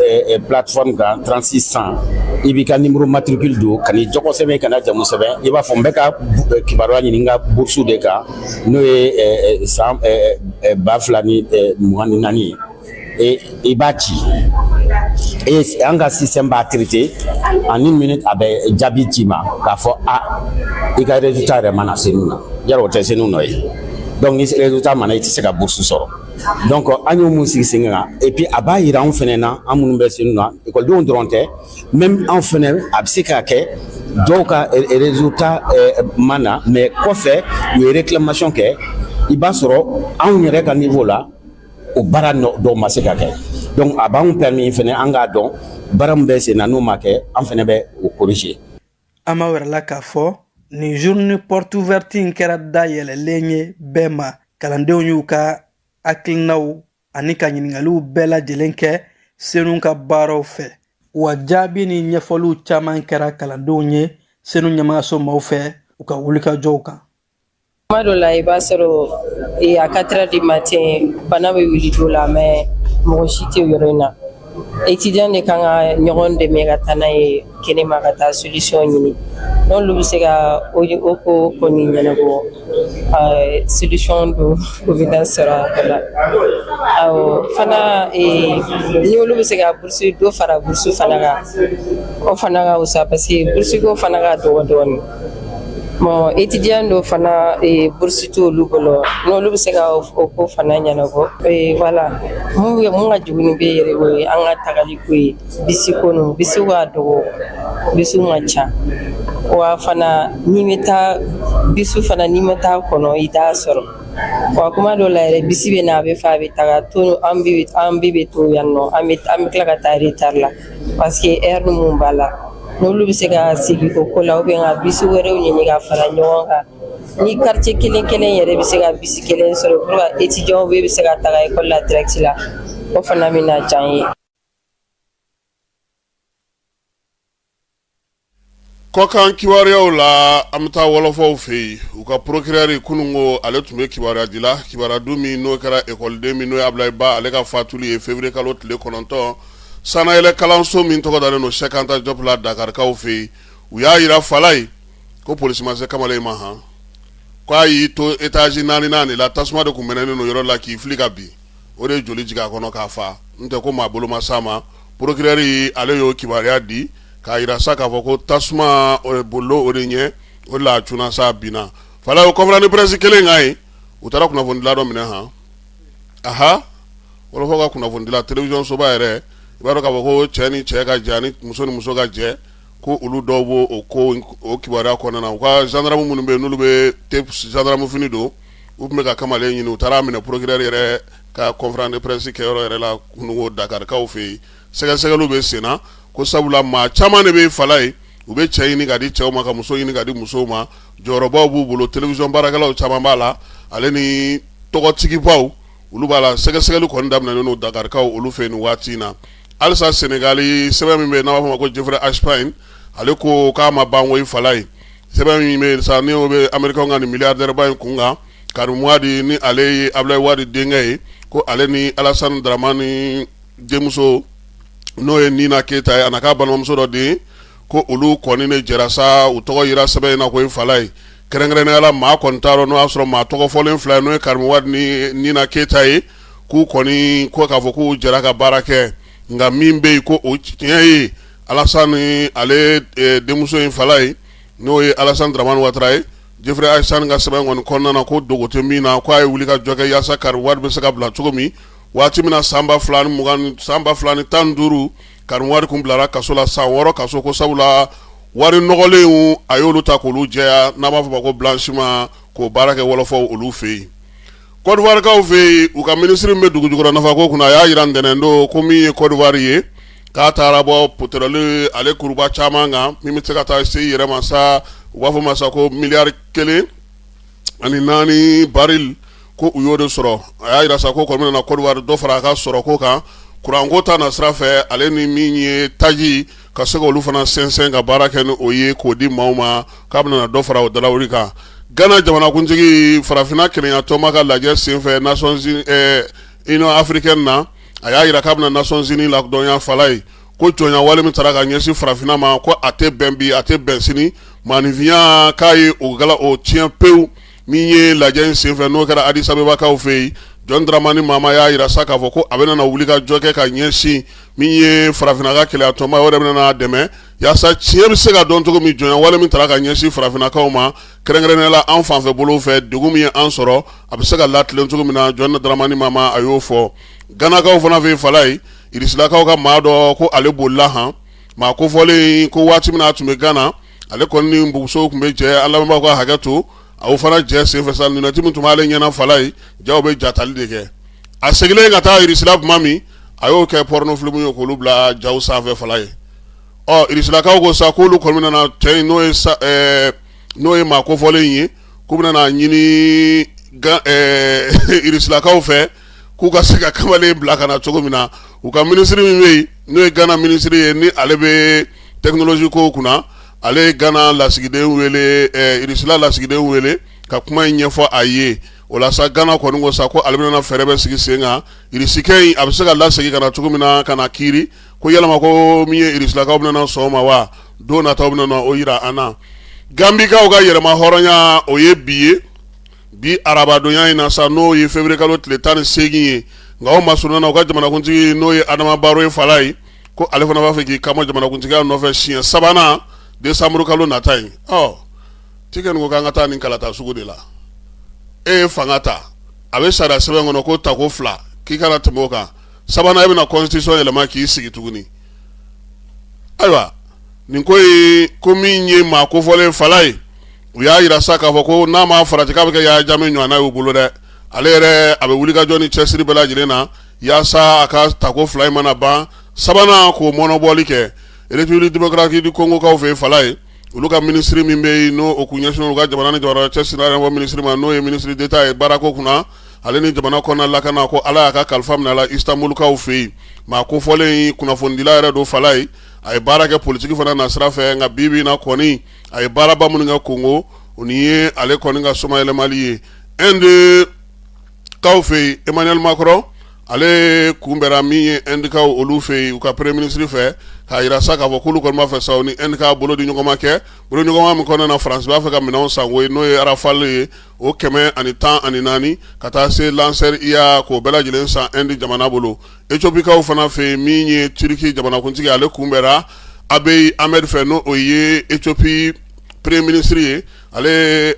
plateforme kan 3600, i b'i ka numéro matricule don, ka n'i tɔgɔ sɛbɛn, ka na jamu sɛbɛn. I b'a fɔ n bɛ ka kibaruya ɲini n ka bourse de kan, n'o ye san 2024 ye, i b'a ci et an ka système b'a traité en une minute, a bɛ jaabi ci ma k'a fɔ a i ka résultat yɛrɛ mana SENU na. Yarɔ, o tɛ SENU nɔ ye. Donc ni résultat mana, i tɛ se ka bourse sɔrɔ. Donc an y'o mun sigi sen kan, et puis a b'a yira anw fɛnɛ na, an minnu bɛ SENU na, ekɔlidenw dɔrɔn tɛ, même anw fɛnɛ, a bɛ se ka kɛ dɔw ka résultat ma na, mais kɔfɛ u ye réclamation kɛ, i b'a sɔrɔ anw yɛrɛ ka niveau la, o baara dɔw ma se ka kɛ. Donc a b'anw permis fɛnɛ an k'a dɔn baara min bɛ sen na, n'o ma kɛ, an fɛnɛ bɛ o corriger. An ma wɛrɛ la k'a fɔ nin journée porte ouverte in kɛra dayɛlɛlen ye bɛɛ ma. Kalandenw y'u ka hakilinaw ani ka ɲiningaliw bɛɛ lajɛlen kɛ SENU ka baaraw fɛ, wa jaabi ni ɲɛfɔliw caman kɛra kalandenw ye SENU ɲɛmaayaso maaw fɛ u ka wulikajɔw kan. Kuma dɔ la, i b'a sɔrɔ à 4 heures du matin, bana bɛ wuli dɔ la, mais mɔgɔ si tɛ yɔrɔ in na. Étudiant de kan ka ɲɔgɔn dɛmɛ ka taa n'a ye kɛnɛma, ka taa solution ɲini. N'olu bɛ se ka o ko kɔni ɲɛnabɔ, solution don, o bɛ na sɔrɔ a ko la. Awɔ, fana ni olu bɛ se ka bourse dɔ fara bourse fana kan, o fana ka wusa, parce que bourse ko fana ka dɔgɔ dɔɔnin. Bon, étudiant dɔw fana, bourse t'olu bolo. N'olu bɛ se ka o ko fana ɲɛnabɔ, voilà. Mun ka jugu ni bɛɛ yɛrɛ, o ye an ka tagali ko ye, bisi ko ninnu. Bisiw ka dɔgɔ, bisiw ka ca. Wa fana n'i bɛ taa bisi fana, n'i ma taa kɔnɔ, i t'a sɔrɔ. Wa kuma dɔw la yɛrɛ, bisi bɛ na, a bɛ fɛ a bɛ taga to, an bɛɛ bɛ to yan nɔ, an bɛ tila ka taa retard la, parce que heure mun b'a la. N'olu bɛ se ka segin o ko la, ou bien ka bisi wɛrɛw ɲini ka fara ɲɔgɔn kan, ni quartier kelen kelen yɛrɛ bɛ se ka bisi kelen sɔrɔ pour que étudiants bɛɛ bɛ se ka taga école la direct la, o fana bɛ na diya n ye. Kɔkan kibaruyaw la, an bɛ taa wɔlɔfɔw fɛ yen. U ka procureur kunun ko ale tun bɛ kibaruya di la, kibaruya dun min n'o kɛra ekɔliden min n'o ye Abulayi Ba, ale ka fatuli ye février kalo tile 9, sanayɛlɛ kalanso min tɔgɔ dalen don Cheikh Anta Diop la Dakarikaw fɛ yen. U y'a jira Falayi ko polisi ma se kamalen ma han, k'a y'i to étage naaninan de la, tasuma de tun mɛnɛnen don yɔrɔ la, k'i fili ka bin, o de ye joli jigin a kɔnɔ k'a fa. N tɛ ko maa bolo ma s'a ma. Procureur ale y'o kibaruya di k'a jira sa k'a fɔ ko tasuma bolila o de ɲɛ, o de la a cunna sa, binna. Falayi, o conférence de presse kelen kan yen, u taara kunnafonidila dɔ minɛ han. Aha, wɔlɔfɔw ka kunnafonidila, télévision soba yɛrɛ, i b'a dɔn k'a fɔ ko cɛ ni cɛ ka jɛ ani muso ni muso ka jɛ, ko olu dɔw b'o o ko o kibaruya kɔnɔna na. U ka gendarme minnu bɛ yen, n'olu bɛ gendarme fini don, u tun bɛ ka kamalen ɲini, u taara minɛ procureur yɛrɛ ka conférence de presse kɛyɔrɔ yɛrɛ la kununko Dakarikaw fɛ yen. Sɛgɛsɛgɛliw bɛ sen na. Ko sabula maa caman de bɛ Falaye, u bɛ cɛ ɲini ka di cɛw ma, ka muso ɲini ka di musow ma, jɔyɔrɔbaw b'u bolo, télévision baarakɛlaw caman b'a la, ale ni tɔgɔtigibaw olu b'a la. Sɛgɛsɛgɛli kɔni daminɛnen don Dakarikaw olu fɛ nin waati in na. Halisa Senegali, sɛbɛn min bɛ yen n'a b'a fɔ ma ko Jeffrey Epstein, ale ko k'a ma ban koyi Falaye. Sɛbɛn min bɛ yen sa, ni o bɛ Américain ka nin milliardaire ba in kun kan, Karim Wade, ni ale ye Ablaye Wade denkɛ ye, ko ale ni Alassane Dramane denmuso, n'o ye Nina Keyita ye, a n'a ka balimamuso dɔ den, ko olu kɔni ne jɛra sa, u tɔgɔ yira sɛbɛn in na koyi Falaye. Kɛrɛnkɛrɛnnenya la, maa kɔni t'a dɔn n'o y'a sɔrɔ maa tɔgɔ fɔlen fila ye, n'o ye Karim Wade ni Nina Keyita ye, k'u kɔni ko k'a fɔ k'u jɛra ka baara kɛ. Nka min bɛ yen ko o tiɲɛ ye, Alassane ale denmuso in Falaye, n'o ye Alassane Dramane Ouattara ye, Jeffrey Epstein ka sɛbɛn kɔni kɔnɔna na, ko dogo tɛ min na, k'a ye wuli ka jɔ kɛ yaasa Karim Wade bɛ se ka bila cogo min. Waati min na san 2020, san 2015, Karim Wade kun bilara kaso la san 6 kaso, ko sabula wari nɔgɔlen a y'olu ta k'olu jɛya, n'a b'a fɔ ma ko blanchiment, k'o baara kɛ wɔlɔfɔw olu fɛ yen. Côte d'Ivoirekaw fɛ yen, u ka minisiri min bɛ dugujukɔrɔ nafako kunna, a y'a jira ntɛnɛn don ko min ye Côte d'Ivoire ye, k'a taara bɔ pétrole ale kuruba caman kan, min bɛ se ka taa se i yɛrɛ ma sa, u b'a fɔ ma sa ko miliyari 1.4 baril, ko u y'o de sɔrɔ. A y'a jira sa ko kɔni bɛna Côte d'Ivoire dɔ fara a ka sɔrɔko kan kuranko ta na sira fɛ, ale ni min ye taji, ka se k'olu fana sɛnsɛn ka baara kɛ ni o ye k'o di maaw ma, k'a bɛna dɔ fara o dalawuli kan. Gana jamanakuntigi, farafinna kelenya tɔnba ka lajɛ senfɛ Nations Union africaine na, a y'a jira k'a bɛna Nations Unies ladɔnya Falaye, ko jɔnya wale min taara ka ɲɛsin farafinna ma, ko a tɛ bɛn bi, a tɛ bɛn sini. Maaninfinya k'a ye o gala o tiɲɛ pewu. Min ye lajɛ in senfɛ, n'o kɛra Addis Abebakaw fɛ yen, John Dramani Mahama y'a jira sa k'a fɔ ko a bɛna wuli ka jɔ kɛ ka ɲɛsin min ye farafinna ka kelenya tɔnba, o yɛrɛ bɛna dɛmɛ yaasa tiɲɛ bɛ se ka dɔn cogo min, jɔnya wale min taara ka ɲɛsin farafinnakaw ma, kɛrɛnkɛrɛnnenya la an fanfɛ bolo fɛ, degun min ye an sɔrɔ, a bɛ se ka latilen cogo min na. John Dramani Mahama a y'o fɔ. Ganakaw fana fɛ yen Falaye, Irisilakaw ka maa dɔ ko ale bolila han. Maa kofɔlen ko waati min na a tun bɛ Gana, ale kɔni ni musow tun bɛ jɛ, an lamɛnbaaw ka hakɛ to, a fana jɛ senfɛ sa, lunette min tun b'ale ɲɛna Falaye, jaw bɛ jatali de kɛ. A seginnen ka taa Irisila tuma min, a y'o kɛ porno film ye k'olu bila jaw sanfɛ Falaye. Ɔ Irisilakaw ko sa k'olu kɔni bɛna cɛ in, n'o ye maa kofɔlen ye, k'u bɛna ɲini Irisilakaw fɛ k'u ka se ka kamalen bila ka na cogo min na. U ka minisiri min bɛ yen, n'o ye Gana minisiri ye, ni ale bɛ technologie kow kunna, ale ye Gana lasigiden wele, Irisila lasigiden wele ka kuma in ɲɛfɔ a ye. O la sa, Gana kɔni ko sa ko ale bɛna fɛɛrɛ bɛ sigi sen kan, Irisikɛ in a bɛ se ka lasegin ka na cogo min na, ka na kiiri. Ko yalama ko min ye Irisilakaw bɛna sɔn o ma wa? Don nataw bɛna o jira an na. Gambikaw ka yɛrɛma hɔrɔnya, o ye bi ye, bi arabadonya in na sa, n'o ye février kalo tile 18 ye. Nka o masurunna na, u ka jamanakuntigi, n'o ye Adama Baro ye Falaye, ko ale fana b'a fɛ k'i kanbɔ jamanakuntigiya nɔfɛ siɲɛ sabanan décembre kalo nata in. Ɔ Tiken ko k'an ka taa nin kalata sugu de la. E ye fanga ta, a bɛ sariya sɛbɛn kɔnɔ ko tako fila k'i kana tɛmɛ o kan, sabanan e bɛna constitution yɛlɛma k'i sigi tuguni. Ayiwa, nin ko in, ko min ye maa kofɔlen Falaye, u y'a jira sa k'a fɔ ko n'a ma farati k'a bɛ kɛ Yaya Jammeh ɲɔgɔnna y'u bolo dɛ. Ale yɛrɛ a bɛ wulikajɔ ni cɛsiri bɛɛ lajɛlen na yaasa a ka tako fila in mana ban, sabanan k'o mɔnɔbɔli kɛ. République démocratique du Congo kaw fɛ yen Falaye, olu ka minisiri min bɛ yen, n'o o kun ɲɛsinnen u ka jamana ni jamana cɛ sira minisiri ma, n'o ye ministre d'État ye baarako kunna, ale ni jamana kɔnɔna lakana, ko Ala y'a ka kalifa minɛ a la Istanbulkaw fɛ yen. Maa kofɔlen kunnafonidila yɛrɛ don Falaye, a ye baara kɛ politiki fana na sira fɛ. Nka bi bi in na kɔni, a ye baaraba minnu kɛ Kongo, o nin ye ale kɔni ka somayɛlɛmali ye. Inde kaw fɛ yen, Emmanuel Macron ale kunbɛra min ye Indekaw olu fɛ yen, u ka premier ministre fɛ, k'a jira sa k'a fɔ k'olu kɔni b'a fɛ sa u ni Inde ka bolo di ɲɔgɔn ma kɛ bolo ɲɔgɔnma min kɔnɔna na, France b'a fɛ ka minɛnw san ko ye, n'o ye Rafale ye, o 114, ka taa se Lancer IA, k'o bɛɛ lajɛlen san Inde jamana bolo. Ethiopikaw fana fɛ yen, min ye Turquie jamanakuntigi, ale kunbɛra Abiy Ahmed fɛ, n'o o ye Ethiopie premier ministre ye. Ale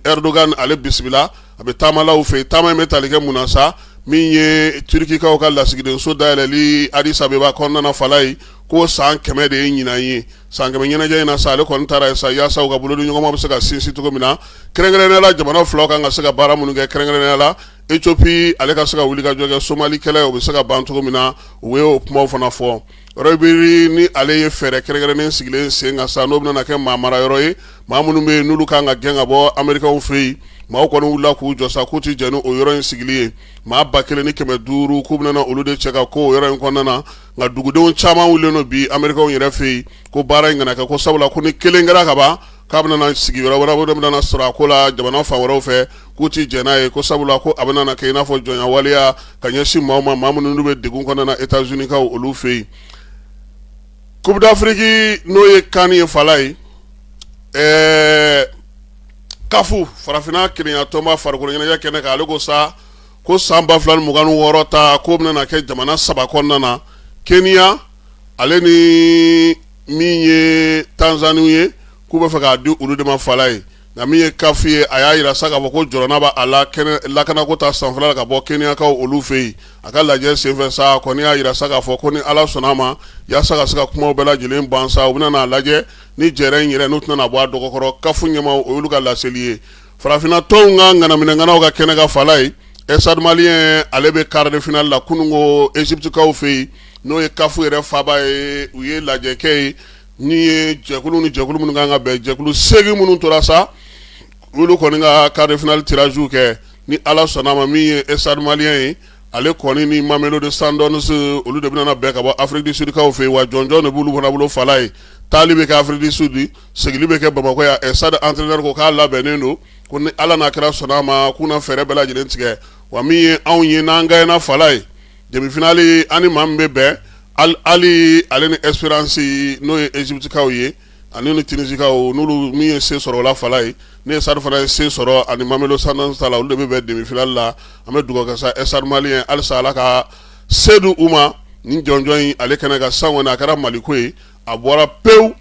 Erdogan ale bisimila, a bɛ taamalaw fɛ. Taama in bɛ tali kɛ mun na sa? Min ye Turukikaw ka lasigidenso dayɛlɛli Addis Abeba kɔnɔna Falaye, ko san 100 de ye ɲinan ye. San 100 ɲɛnajɛ in na sa, ale kɔni taara sa yaasa u ka bolodiɲɔgɔnma bɛ se ka sinsin cogo min na, kɛrɛnkɛrɛnnenya la jamana filaw kan ka se ka baara minnu kɛ, kɛrɛnkɛrɛnnenya la Ethiopie ale ka se ka wuli ka jɔ kɛ Somali kɛlɛ, o bɛ se ka ban cogo min na. U ye o kumaw fana fɔ. Roy Biri ni ale ye fɛɛrɛ kɛrɛnkɛrɛnnen sigilen sen kan sa, n'o bɛna kɛ maa mara yɔrɔ ye, maa minnu bɛ yen n'olu kan ka gɛn ka bɔ Amerikaw fɛ yen. Maaw kɔni wulila k'u jɔ sa k'u tɛ jɛn ni o yɔrɔ in sigili ye. Maa 1500 k'u bɛna olu de cɛ ka ko o yɔrɔ in kɔnɔna na. Nka dugudenw caman wulilen don bi Amerikaw yɛrɛ fɛ yen ko baara in kana kɛ, ko sabula ko ni kelen kɛra ka ban, k'a bɛna sigi yɔrɔ wɛrɛ bɛna sɔrɔ a ko la jamana fan wɛrɛw fɛ, k'u tɛ jɛn n'a ye, ko sabula ko a bɛna kɛ i n'a fɔ jɔnya waleya ka ɲɛsin maaw ma, maa minnu bɛ degun kɔnɔna na États-Unis kaw olu fɛ yen. Coupe d'Afrique, n'o ye CAN ye, Falaye, CAF, farafinna kelenya tɔnba farikolo ɲɛnajɛ kɛnɛ kan, ale ko sa ko san 2026 ta k'o bɛna kɛ jamana saba kɔnɔna na, Kenya ale ni min ye Tanzanie ye, k'u bɛ fɛ k'a di olu de ma, Falaye. Nka min ye CAF ye, a y'a jira sa k'a fɔ ko jɔrɔna b'a la kɛnɛ lakanako ta sanfɛla la ka bɔ Kenyakaw olu fɛ yen. A ka lajɛ senfɛ sa, a kɔni y'a jira sa k'a fɔ ko ni Ala sɔnna a ma, yaasa ka se ka kumaw bɛɛ lajɛlen ban sa, u bɛna n'a lajɛ ni jɛrɛ in yɛrɛ n'u tɛna bɔ a dɔgɔkɔrɔ. CAF ɲɛmaaw, o y'olu ka laseli ye. Farafinna tɔnw ka ŋanaminɛŋanaw ka kɛnɛ kan, Falaye, Stade Malien ale bɛ quart de finale la kununko Égyptekaw fɛ yen, n'o ye CAF yɛrɛ faaba ye. U ye lajɛ kɛ yen ni ye jɛkulu ni jɛkulu minnu kan ka bɛn, jɛkulu 8 minnu tora sa, olu kɔni ka quart de finale tirage kɛ. Ni Ala sɔnna a ma, min ye Stade Malien ye, ale kɔni ni Mamelodi Sundowns, olu de bɛna bɛn ka bɔ Afrique du Sud kaw fɛ yen. Wa jɔnjɔn de b'olu fana bolo, Falaye. Taali bɛ kɛ Afrique du Sud, segili bɛ kɛ Bamakɔ yan. Stade entraîneur ko k'a labɛnnen don, ko ni Ala n'a kira sɔnna a ma, k'u na fɛɛrɛ bɛɛ lajɛlen tigɛ. Wa min ye anw ye n'an gagné, Falaye, demi-finale ani maa min bɛ bɛn, Al Ahly ale ni Espérance, n'o ye Égyptekaw ye, ani ni Tunisikaw, n'olu min ye se sɔrɔ o la, Falaye, ne ye Stade fana ye se sɔrɔ ani Mamelodi Sundowns ta la, olu de bɛ bɛn demi-finale la. An bɛ dugawu kɛ sa Stade Malien halisa, Ala ka se di u ma nin jɔnjɔn in ale kɛnɛ kan. San kɔni a kɛra Maliko ye, a bɔra pewu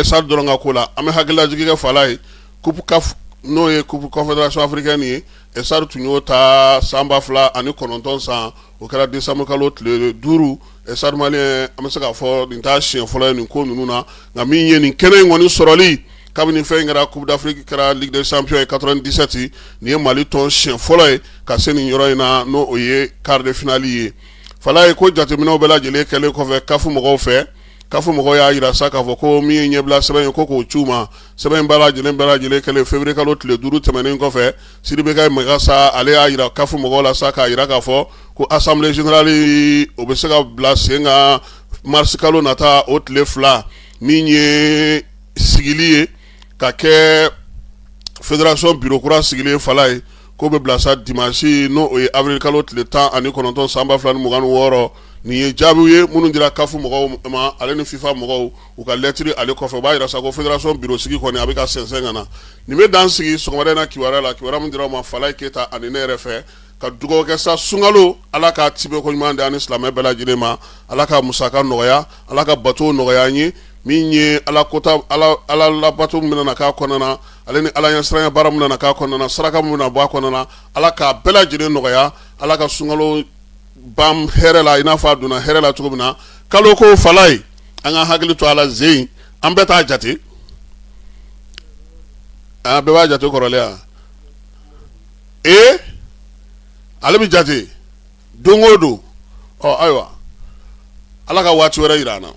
Stade dɔrɔn ka ko la. An bɛ hakililajigin kɛ, Falaye, coupe CAF, n'o ye coupe confédération africaine ye, Stade tun y'o ta san 2009 san, o kɛra décembre kalo tile 5. Stade Malien, an bɛ se k'a fɔ nin t'a siɲɛ fɔlɔ ye nin ko ninnu na. Nka min ye nin kɛnɛ in kɔni sɔrɔli, kabini fɛn in kɛra coupe d'Afrique, kɛra Ligue des champions ye 97, nin ye Mali tɔn siɲɛ fɔlɔ ye ka se nin yɔrɔ in na, n'o o ye quart de finale ye, Falaye. Ko jateminɛw bɛɛ lajɛlen kɛlen kɔfɛ CAF mɔgɔw fɛ, CAF mɔgɔw y'a jira sa k'a fɔ ko min ye ɲɛbila sɛbɛn ye, ko k'o ci u ma. Sɛbɛn in bɛɛ lajɛlen kɛlen février kalo tile 5 tɛmɛnen kɔfɛ, Sidibe Mayiga sa, ale y'a jira CAF mɔgɔw la sa, k'a jira k'a fɔ ko assemblée générale, o bɛ se ka bila sen kan mars kalo nata o tile 2. Min ye sigili ye ka kɛ fédération bureau kura sigilen, Falaye, k'o bɛ bila sa dimanche, n'o o ye avril kalo tile 19 san 2026. Nin ye jaabiw ye minnu dira CAF mɔgɔw ma ale ni FIFA mɔgɔw u ka lɛtiri ale kɔfɛ. O b'a jira sa ko fédération bureau sigi kɔni a bɛ ka sɛnsɛn ka na. Nin bɛ dan sigi sɔgɔmada in na kibaruya la, kibaruya min dira aw ma Falaye Keyita ani ne yɛrɛ fɛ. Ka dugawu kɛ sa, sunkalo, Ala ka tibɛ ko ɲuman di an ni silamɛ bɛɛ lajɛlen ma. Ala ka musaka nɔgɔya, Ala ka bato nɔgɔya an ye. Min ye Ala kota, Ala labato min bɛna k'a kɔnɔna na, ale ni Ala ɲɛsiranya baara min bɛna k'a kɔnɔna na, saraka min bɛna bɔ a kɔnɔna na, Ala k'a bɛɛ lajɛlen nɔgɔya. Ala ka sunkalo ban hɛrɛ la i n'a fɔ a donna hɛrɛ la cogo min na. Kalo ko, Falaye, an ka hakili to a la zen, an bɛɛ t'a jate, an bɛɛ b'a jate kɔrɔlen yan. Ee, ale bɛ jate don o don. Ɔ ayiwa, Ala ka waati wɛrɛ jira an na.